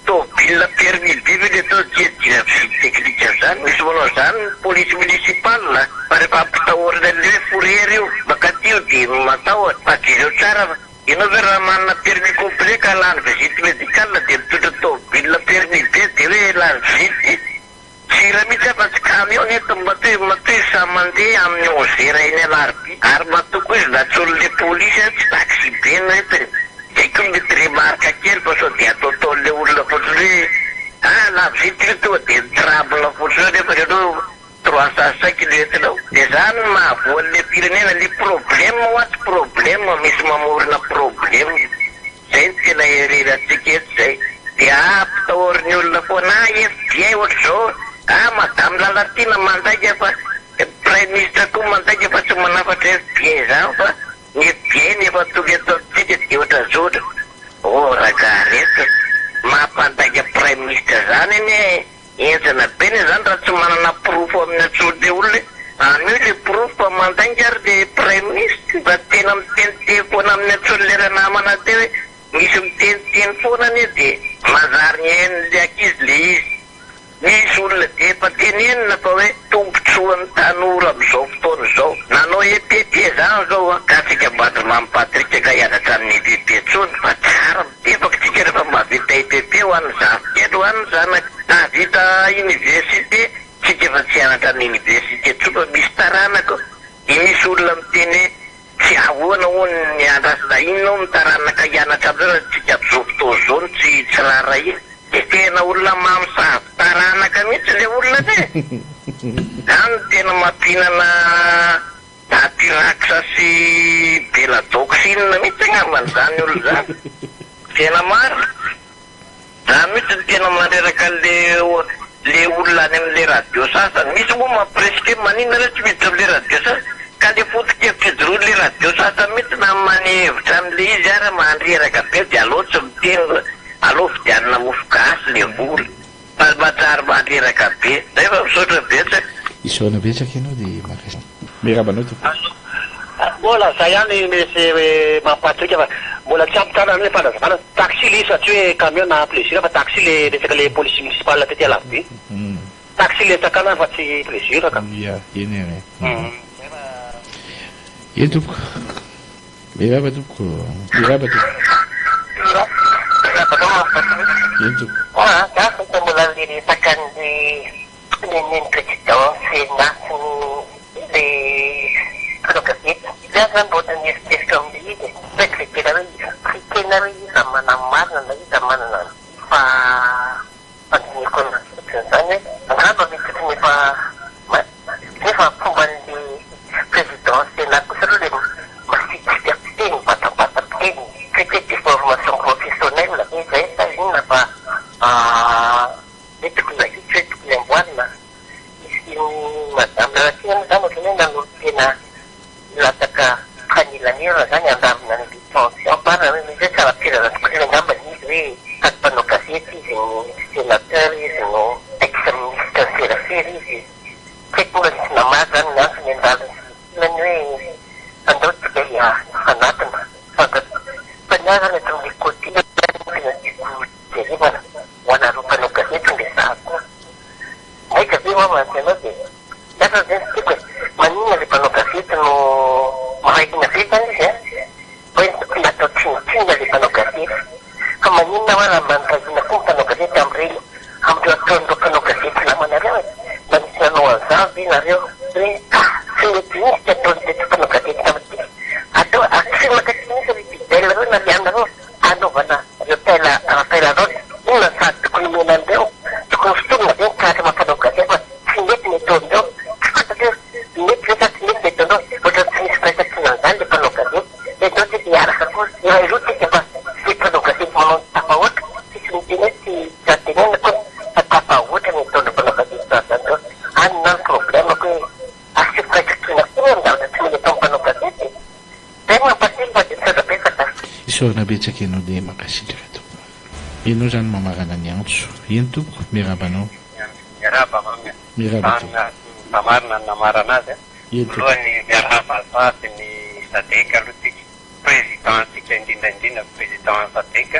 tôbila permis be ve le atao dia dira visite technique zany misy manao zany ny police municipal fa rehefa ampitahorina anle hoe fourrière io mankaty io dia matahotra fa jereo tsara fa ianao ve raha manana permis complet ka lany visite médicale dia mitondra tôbila permis be dia hoe lany visite Sira mihitsy aho fa tsy camion eto matoa matoa izy samy mandeha amin'ny onze heures eny Alarobia ary matoa koa izy nantsoin'le polisy tsy taxi be no entiny zay koa mety remarque kely fa sao dia ataotaon'le olona fotsiny hoe ah lavitra io tonga dia mi-tremble fotsiny eo nefa ianao 305 no entinao dia zany no mahavoa an'le firenena le problème hoa tsy problème misy mamorona problème. Zay no tena erreur antsika eto zay. Dia ampitahorin'ny olona foana, ah FBI ohatr'izao, ah madame Lalatiana mandainga fa praiminisitra koa mandainga fa tsy manafatra FBI zany fa ny FBI no efa tonga eto amintsika dia ohatran'izao ohatra. Oh ragaha reto, mampandainga praiminisitra zany anie Henjana be ne zany raha tsy manana porofo amin'ny antsoin'le olona hoe ameo le porofo fa mandainga ary le praiminisitra fa tena miteniteny foana amin'ny antsoin'le ranamana teo hoe misy miteniteny foana anie de manjary ny hain'le ankizy le izy. Misy olona de efa tenenina fa hoe tombotsoan'ny tanora amin'izao fotoana izao nanao EPP zany zao an, ka tsika mba tsy mamy Patrick ka hianatra amin'ny EPP tsony fa tsara Tebaka tsika rehefa mahavita EPP ho an'ny zafikely ho an'ny zanaka. Nahavita université tsika efa tsy hianatra any université intsony fa misy taranaka dia misy olona miteny hoe tsy ahoana hono ny andrasana inona hono ny taranaka hianatra amin'izao raha tsika amin'izao fotoana izao no tsy tsy raharahiana. Dia tena olona mamosavy taranaka mihitsy ilay olona anie e! Zany no tena mampihinana Atirax sy Beladoxine mihitsy angambany izany olona izany. Tena marina. Izany mihitsy no tena mandreraka an'le le olona any amin'le radio sasany. Misy moa mampirisika hoe maninona nareo tsy miditra amin'le radio sasany. Ka le foto-kevitra ijoroan'le radio sasany mihitsy na maneho hevitra an'le izy ary mandreraka be dia aleo tsy miteny fa aleo vidianina mofo gasy le vola. Fa mahatsiaro mandreraka be. Zay fa misaotra betsaka. Isaorana betsaka ianao dia mankasitraka. Miarahaba anao tompoko. Mbola zay ihany monsieur Mamy Patrick fa mbola tsy ampy tsara le fanazavana, taxi le izy fa tsy hoe camion na plaisir fa taxi le resaka le police municipale tety Alarobia, taxi le sakanana fa tsy plaisir ka. Ya, eny ary e. Eny tompoko. Miraba tompoko. Miraba tompoko. Miraba anao Mamy Patrick. Eny tompoko. Ah, za saika mbola le resaka an'le Nen'ny président Sénat sy ny le mpanao gazety. Za zany mbola mieritreritra amin'ilay izy e. Tsy haiko izay tena hoe expliquer-na hoe iza no manamarina na iza manana ny fa fandinihako anazy fotsiny izany hoe angamba mety ohatran'ny efa nefa fomban'le président Sénat kosa aloha le masiatsiaka fiteny, mibatabata fiteny, tsy haiko hoe déformation professionnelle ve izay sa inona fa Hoe tokony hahitsy hoe tokony hamboarina. Izy Madame Lalatiana moa izany ohatran'ny hoe nanolo-tena hilatsaka mpanelanelana izany handamina ny tension fa raha hoe misy hoe tsara toerana tokoa angamba izy hoe sady mpanao gazety izy no sénateur izy no ex ministre ny serasera izy. Tsy haiko mbola nisy namaly izany ny antony andaliny sy ny ilany hoe andao tsika hifanatona. Fantatro fa ny ahy izany eto amin'ny côté no tena tiako jerevana. Ho anareo mpanao gazety no resahako koa. Maika be hoa mantsy ianao dia lasa zay ny tiako e. Maninona le mpanao gazety no miray hina be zany izy an? Hoe tokony atao tsinontsinona le mpanao gazety. Fa maninona hoa raha mba nitazona koa ny mpanao gazety amin'ireny amin'ireo ataon'ireo mpanao gazety namanareo e? Mba nisy nanao an'izany ve nareo hoe ah tsy mety mihitsy ity ataon'ireto mpanao gazety namantsika atao ary tsy mankaty mihitsy ry Fidèle ireo na ry anona ireo hanaovana repel rappel à l'ordre inona ny sazy tokony omena an'ireo? Tokony hosintomina ve ny tratra maha mpanao gazety fa tsy mety ny ataon'ireo? Tsy fantatro hoe mety ve sa tsy mety ny ataon'ireo? Ohatran'ny tsy misy firaisankina an'izany ilay mpanao gazety. Ianao tsy dia hiaraka akory. Iray roa tsika fa tsy mpanao gazety manao ny tafahoatra. Tsisy miteny hoe tsy azo tenenina akory fa tafahoatra ny ataon'ireo mpanao gazety tahaka an'ireo. Any na ny problème-ko hoe asio firaisankina koa ny zavatra tsy mety ataon'ny mpanao gazety e! Zay no mampalahelo fa dia misaotra betsaka. Isaorana betsaka ianao dia mankasitraka tompoko. Ianao izany mamarana ny antso. Eny tompoko, miarahaba anao. Miarahaba mamy a. Miarahaba tompoko. Zany marina ny namarana azy a. Eny tompoko. Voalohany miarahaba sahady ny Sadec aloha tsika, président tsika indrindra indrindra président Sadec,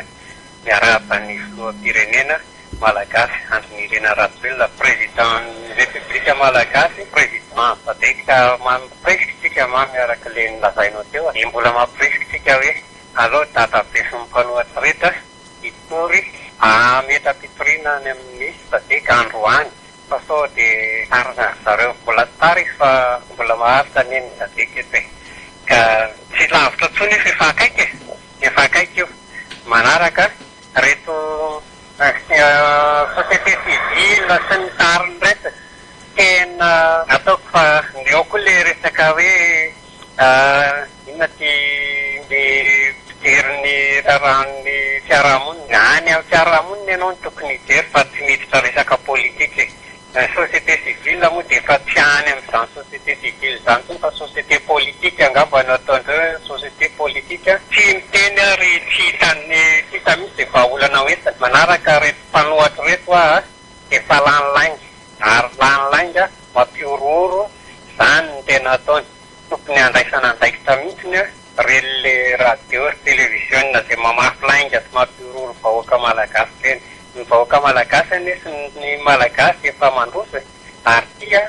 miarahaba ny filoham-pirenena Malagasy Andry Nirina Rajoelina président ny République Malagasy, président Sadec, mampirisika tsika mamy araka le nolazainao teo a, mbola mampirisika tsika hoe aleo dadabe sy ny mpanohatra rehetra hitory hametra-pitoriana any amin'ny Sadec androany Fa sao dia tara ry zareo. Mbola tsy tara izy fa mbola maharitra anie ny sadec eto e. Ka tsy lavitra intsony io fa efa akaiky e. Efa akaiky io. Manaraka reto société civile sy ny tariny reto e. Tena ataoko fa eo koa le resaka hoe inona ty le mpijery ny raharahan'ny fiarahamonina. Any amin'ny fiarahamonina ianao no tokony hijery fa tsy miditra resaka politika e. Ny société civile moa dia efa tsy any amin'izany société civile izany intsony fa société politique angamba no ataondreo hoe société politique. Tsy miteny ary tsy hitan'ny tsy hita mihitsy izay vahaolana hoentina. Manaraka ireto mpanohatra ireto aho a, efa lany lainga ary lany lainga mampihorohoro izany no tena ataony. Tokony handraisana andraikitra mihitsiny a reny le radio sy television zay mamafy lainga sy mampihorohoro vahoaka malagasy reny. Ny vahoaka malagasy anie sy ny malagasy efa mandroso e! Ary tia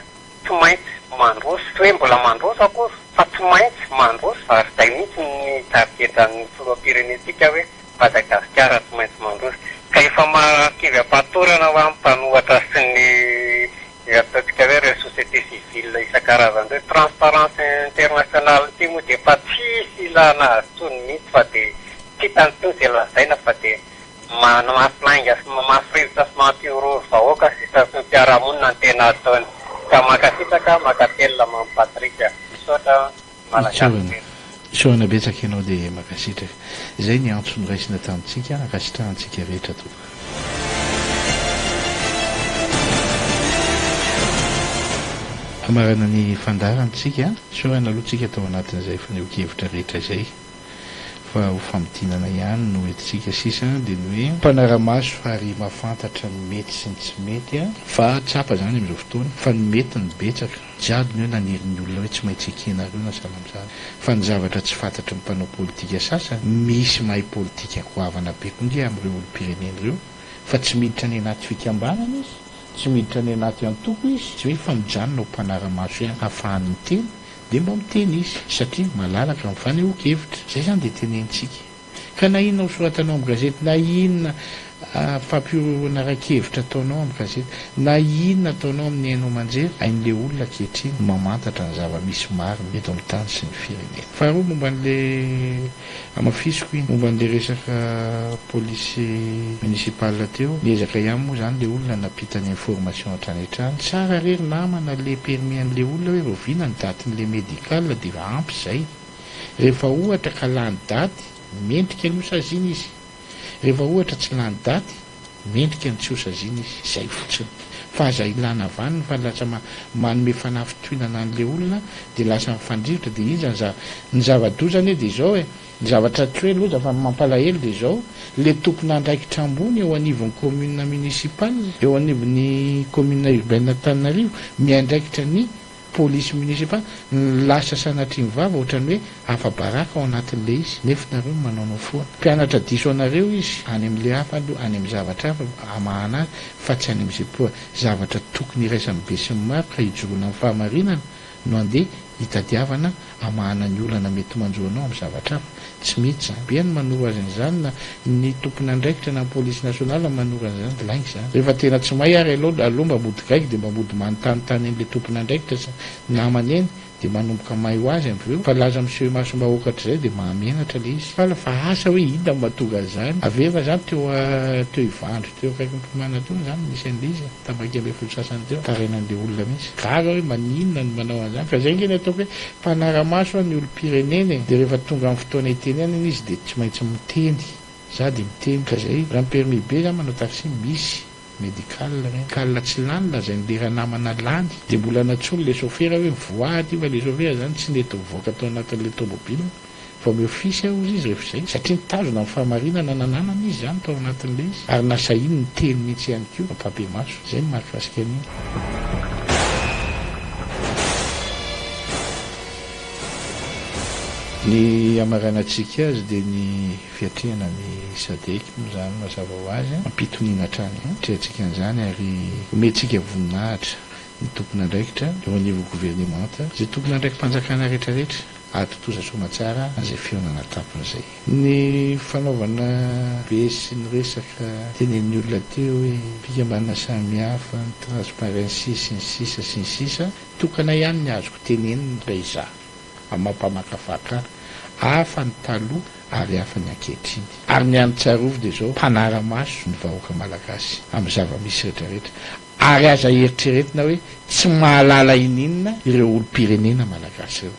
tsy maintsy mandroso. Tsy hoe mbola mandroso akory fa tsy maintsy mandroso ary zay mihitsy ny tarigetran'ny filoham-pirenentsika hoe Madagasikara tsy maintsy mandroso. Ka efa mahakivy am-patorana hoa ny mpanohatra sy ny ataontsika hoe ireo société civile isan-karazany ireo. Transparence internationale ity moa dia efa tsisy ilana azy intsony mihitsy fa dia tsy hitany intsony izay lazaina fa dia manamafy lainga sy mamafy rivotra sy mampihorohoro vahoaka sisa sy ny fiarahamonina no tena ataony. Ka mankasitraka, mankatelina Mamy Patrick. Misaotra Malagasy Isaorana. rehetra. Isaorana betsaka ianao dia mankasitraka. Izay ny antso noraisina tamintsika, ankasitrahantsika rehetra tompoko. Hamarana ny fandaharana tsika, isaorana aloha tsika tao anatin'izay fanehoan-kevitra rehetra izay fa ho famintinana ihany no entintsika sisa dia ny hoe, mpanara-maso ary mahafantatra ny mety sy ny tsy mety fa tsapa izany amin'izao fotoana fa ny mety no betsaka. Jiaby ny hoe naniry ny olona hoe tsy maintsy ekenareo na sahala amin'izany. Fa ny zavatra tsy fantatry ny mpanao politika sasany, misy mahay politika goavana be koa nge amin'ireo olom-pirenena ireo, fa tsy miditra any anaty fikambanana izy, tsy miditra any anaty antoko izy, tsy hoe fa mijanona ho mpanara-maso ihany hahafahany miteny, dia mba miteny izy, satria malalaka amin'ny fanehoan-kevitra. Izay izany dia tenenintsika. Ka na inona hosoratanao amin'ny gazety, na inona fampihorohoroana ara-kevitra ataonao amin'ny gazety, na inona ataonao amin'ny haino aman-jery, hain'ilay olona ankehitriny ny mamantatra ny zava-misy marina eto amin'ny tany sy ny firenena. Faharoa, momba an'ilay, hamafisiko iny, momba an'ilay resaka police municipale teo, niezaka ihany moa izany ilay olona nampita ny information hatrany hatrany. Tsara re ry namana ilay permis an'ilay olona hoe rahoviana ny datin'ilay médical dia ampy izay. Rehefa ohatra ka lany daty, mendrika ny ho saziana izy. Rehefa ohatra tsy lany daty, mendrika ny tsy ho saziana izy. Izay fotsiny. Fa aza ilana vaniny fa lasa manome fanafintohinana an'ilay olona dia lasa mifandrirotra dia inza ny za ny zava-doza anie dia izao e, ny zavatra tsy hoe loza fa ny mampalahelo dia izao, ilay tompon'andraikitra ambony eo anivon'ny commune municipale, eo anivon'ny commune urbaine Antananarivo, miandraikitra ny Polisy municipal ny lasa sanatria ny vava ohatran'ny hoe afa-baraka ao anatin'ilay izy nefa nareo no manaonao foana. Mpianatra diso anareo izy any amin'ilay hafa aloha any amin'ny zavatra hafa hamahana azy fa tsy any amin'izay poa zavatra tokony iraisan'ny besinimaro ka hijoroana amin'ny fahamarinana. no andeha hitadiavana hamahana ny olana mety manjo anao amin'ny zavatra hafa. Tsy mety izany. Be ny manoro azy an'izany na ny tompon'andraikitra na ny police nationale manoro an'izany. Lainga izany. Rehefa tena tsy mahay ary aloha aleo mba mody gaigy dia mba mody manontanintany an'ilay tompon'andraikitra sy ny namany eny dia manomboka mahay ho azy avy eo. Fa laza miseho imasom-bahoaka hatrizay dia mahamenatra ilay izy. Faly fa asa hoe inona no mahatonga an'izany. Avy eo efa izany teo teo Ivandry teo akaikin'ny Mpimana teo izany no nisy an'ilay izy e. Tamin'ny 11 sasany teo. Tarainan'ilay olona mihitsy. Gaga hoe maninona no manao an'izany. Fa izay ange ny ataoko hoe mpanara-maso an ny olom-pirenena e. Dia rehefa tonga amin'ny fotoana hitenenana izy dia tsy maintsy miteny. Za dia miteny. Ka izay. Raha ny permis B za manao taxi misy. Medical ireny. Cal tsy lany lazain'i le ranamana lany. Dia mbola nantsoiny le sofera hoe mivoaha aty fa le sofera zany tsy nety nivoaka tao anatin'le tomobile fa omeo fisy aho hozy izy rehefa izay satria nitazona ny fahamarinana nananany izy zany tao anatin'le izy ary nasahiny niteny mihitsy ihany koa ampahibemaso. Izay no mahakasika an'iny. Ny hamaranantsika azy dia ny fiatrehana ny Sadec moa izany mazava ho azy, ampitoniana hatrany atrehantsika an'izany ary omentsika voninahitra ny tompon'andraikitra eo anivon'ny governemanta, izay tompon'andraiki-panjakana rehetrarehetra hahatontosa soamatsara an'izay fihaonana an-tampony izay. Ny fanaovana be sy ny resaka tenenin'ny olona teo hoe fikambanana samihafa, ny transparency sy ny sisa sy ny sisa, tokana ihany ny azoko tenenina raha izaho. Amam-pamakafaka hafa ny taloha ary hafa ny ankehitriny. Ary ny hany tsarovy dia izao, mpanara-maso ny vahoaka malagasy amin'ny zava-misy rehetrarehetra. Ary aza eritreretina hoe tsy mahalala ininona ireo olom-pirenena malagasy ireo.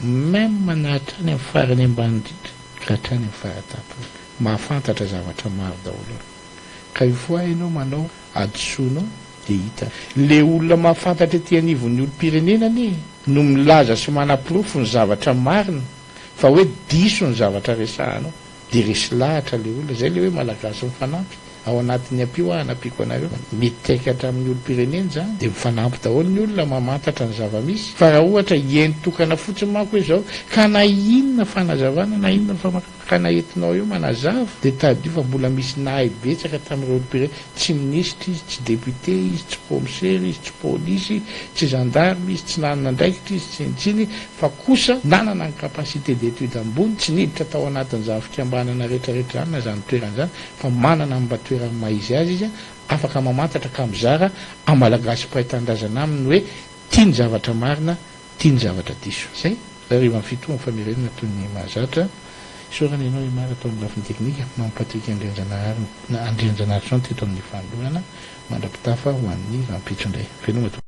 Même na hatrany amin'ny farany ambany indrindra ka hatrany amin'ny fara-tampony. Mahafantatra zavatra maro daholo ireo. Ka une fois ianao manao hadisoanao dia hita. Le olona mahafantatra ety anivon'ny olom-pirenena anie no milaza sy manaporofo ny zavatra marina fa hoe diso ny zavatra resahanao dia resy lahatra le olona. Zay le hoe malagasy mifanampy ao anatin'ny ampio aho hanampiako anareo. Miteky hatramin'ny olom-pirenena izany dia mifanampy daholo ny olona mamantatra ny zava-misy. Fa raha ohatra hihaino tokana fotsiny manko hoe zao ka na inona fanazavana na inona famakafakana entinao eo manazava dia tadidio fa mbola misy nahay betsaka tamin'ireo olom-pirenena Tsy minisitra izy, tsy député izy, tsy commissaire izy, tsy polisy, tsy gendarme izy, tsy nanana andraikitra izy, tsy intsiny, fa kosa nanana ny capacité d'étude ambony, tsy niditra tao anatin'izany fikambanana rehetra rehetra izany na izany toerana izany, fa manana ny mba toerany maha izy azy izy, afaka mamantatra ka mizara amin'ny Malagasy mpiray tanindrazana aminy hoe tia ny zavatra marina, tia ny zavatra diso. Izay. Harivan'ny fitohan'ny famerenana toy ny mahazatra. Isaorana ianao Imara tao amin'ny lafiny teknika, Mamy Patrick Andrianjanahary Andrianjanaharison teto amin'ny fanolorana. Mandra-pitafa ho an'ny rahampitso indray. Veloma tompoko.